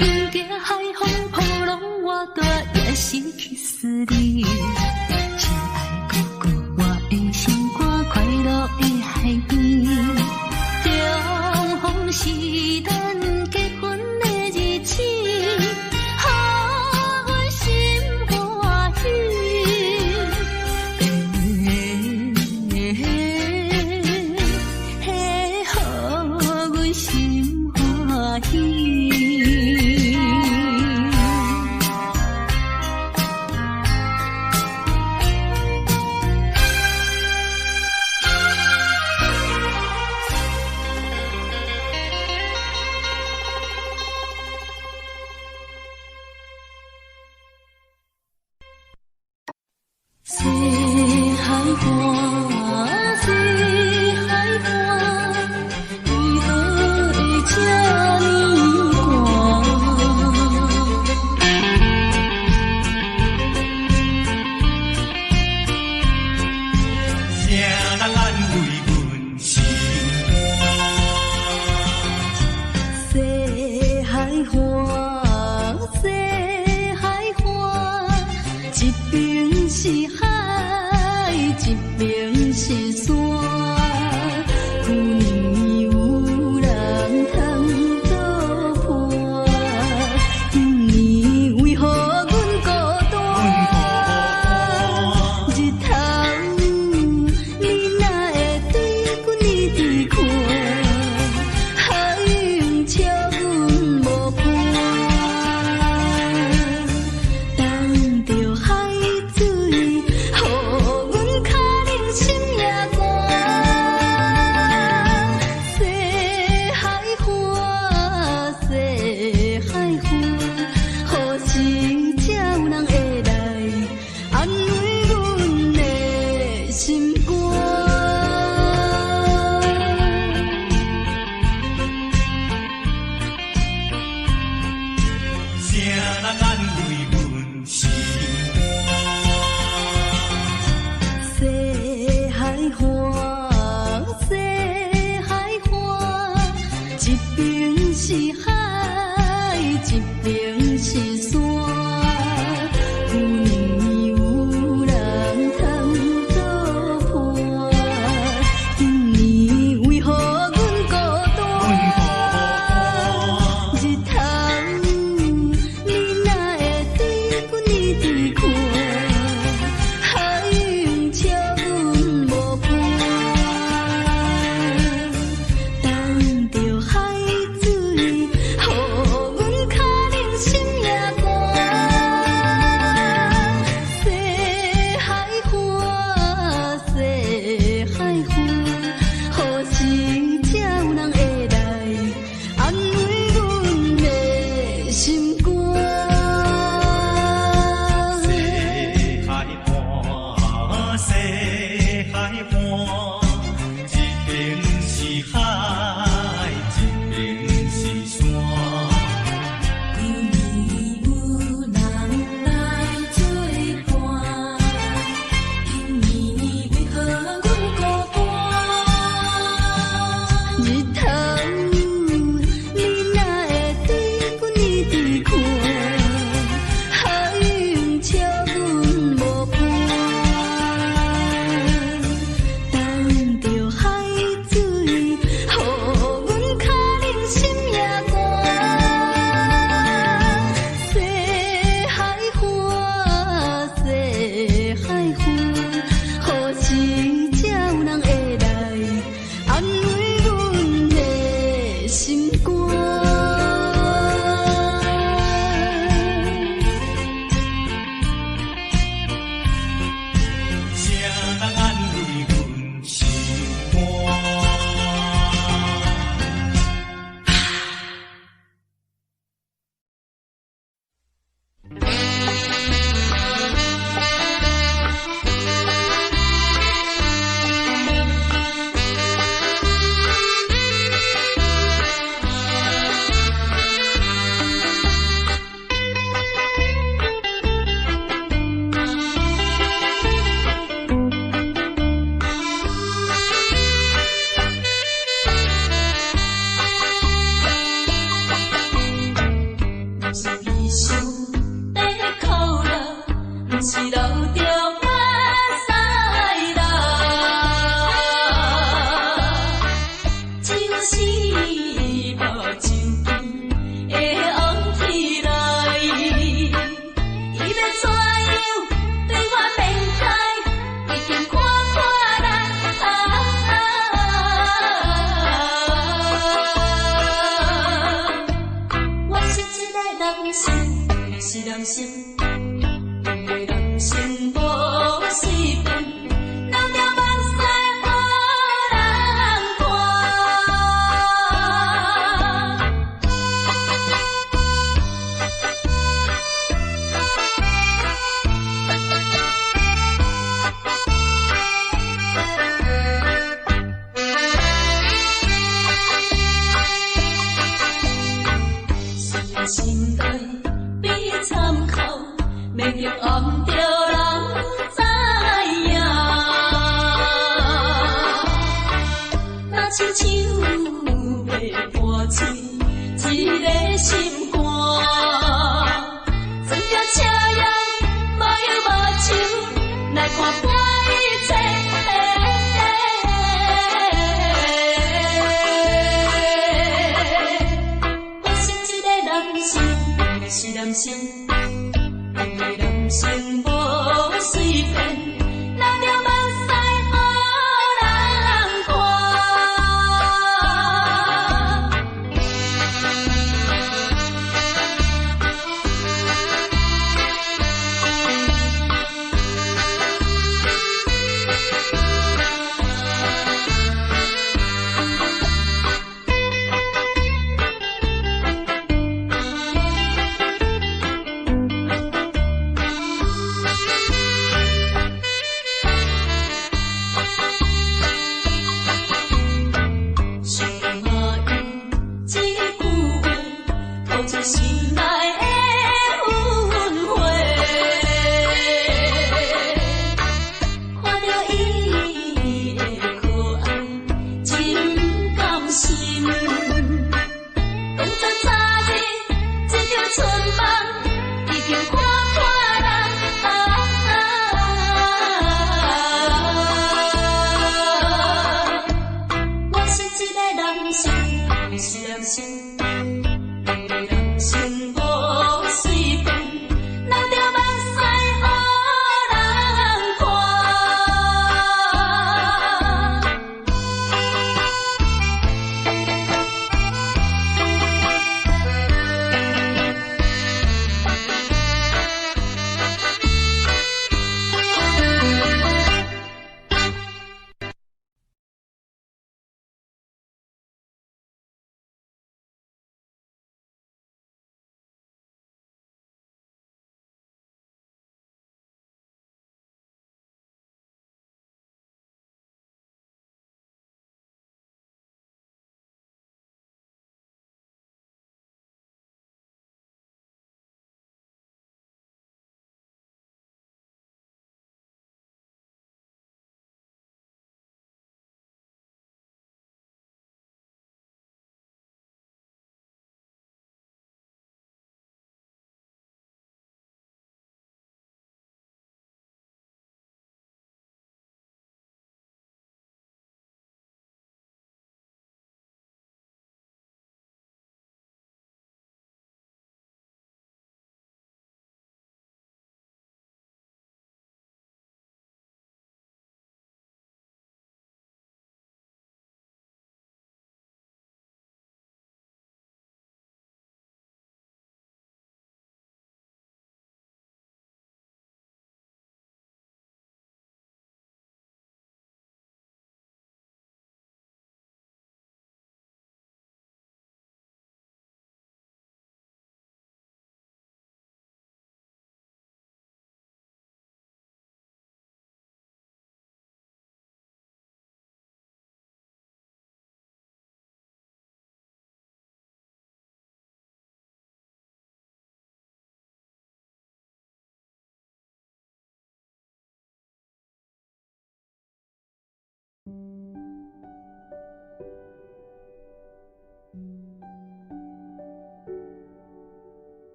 Speaker 3: 毋驚海風波浪偌大，也是去思你。親愛哥哥，我的心肝快樂的海邊。重逢是咱結婚的日子，予阮心歡喜。欸，予阮心歡喜。西海岸，西海岸，為何會這呢寒？
Speaker 4: 啥人安慰阮心肝？
Speaker 3: 西海岸，西海岸，一邊是海，一邊是山。舊年有人通作伴，今年為何阮孤單？日頭你哪會對阮一直看？海用笑阮無伴，等著海水，予阮跤冷心也寒。西海岸，西海岸，何時才有人會來安慰阮的心肝？
Speaker 4: 啥人安慰阮心肝？
Speaker 3: 西海岸，西海岸，一邊是海，一邊是山。舊年有人通作伴，今年為何阮孤單？日頭你哪會對阮一直看？海用笑阮無伴，等著海水，予阮跤冷心也寒。毋是悲傷在哭啦，毋是流著目屎啦，只有是目睭邊會紅起來。伊欲怎樣對我變態，已經看破啦。我是一个男生，是男生，一个男生無隨便，流著目屎予人看。雖然心內比參考，免得暗著人知影。若親像欲破碎一个心肝，装著赤焰，目用目睭來看破一切。我是一个男生，是男生，一个男生無隨便，流著目屎予人看。想阿伊這句話，吐出心內。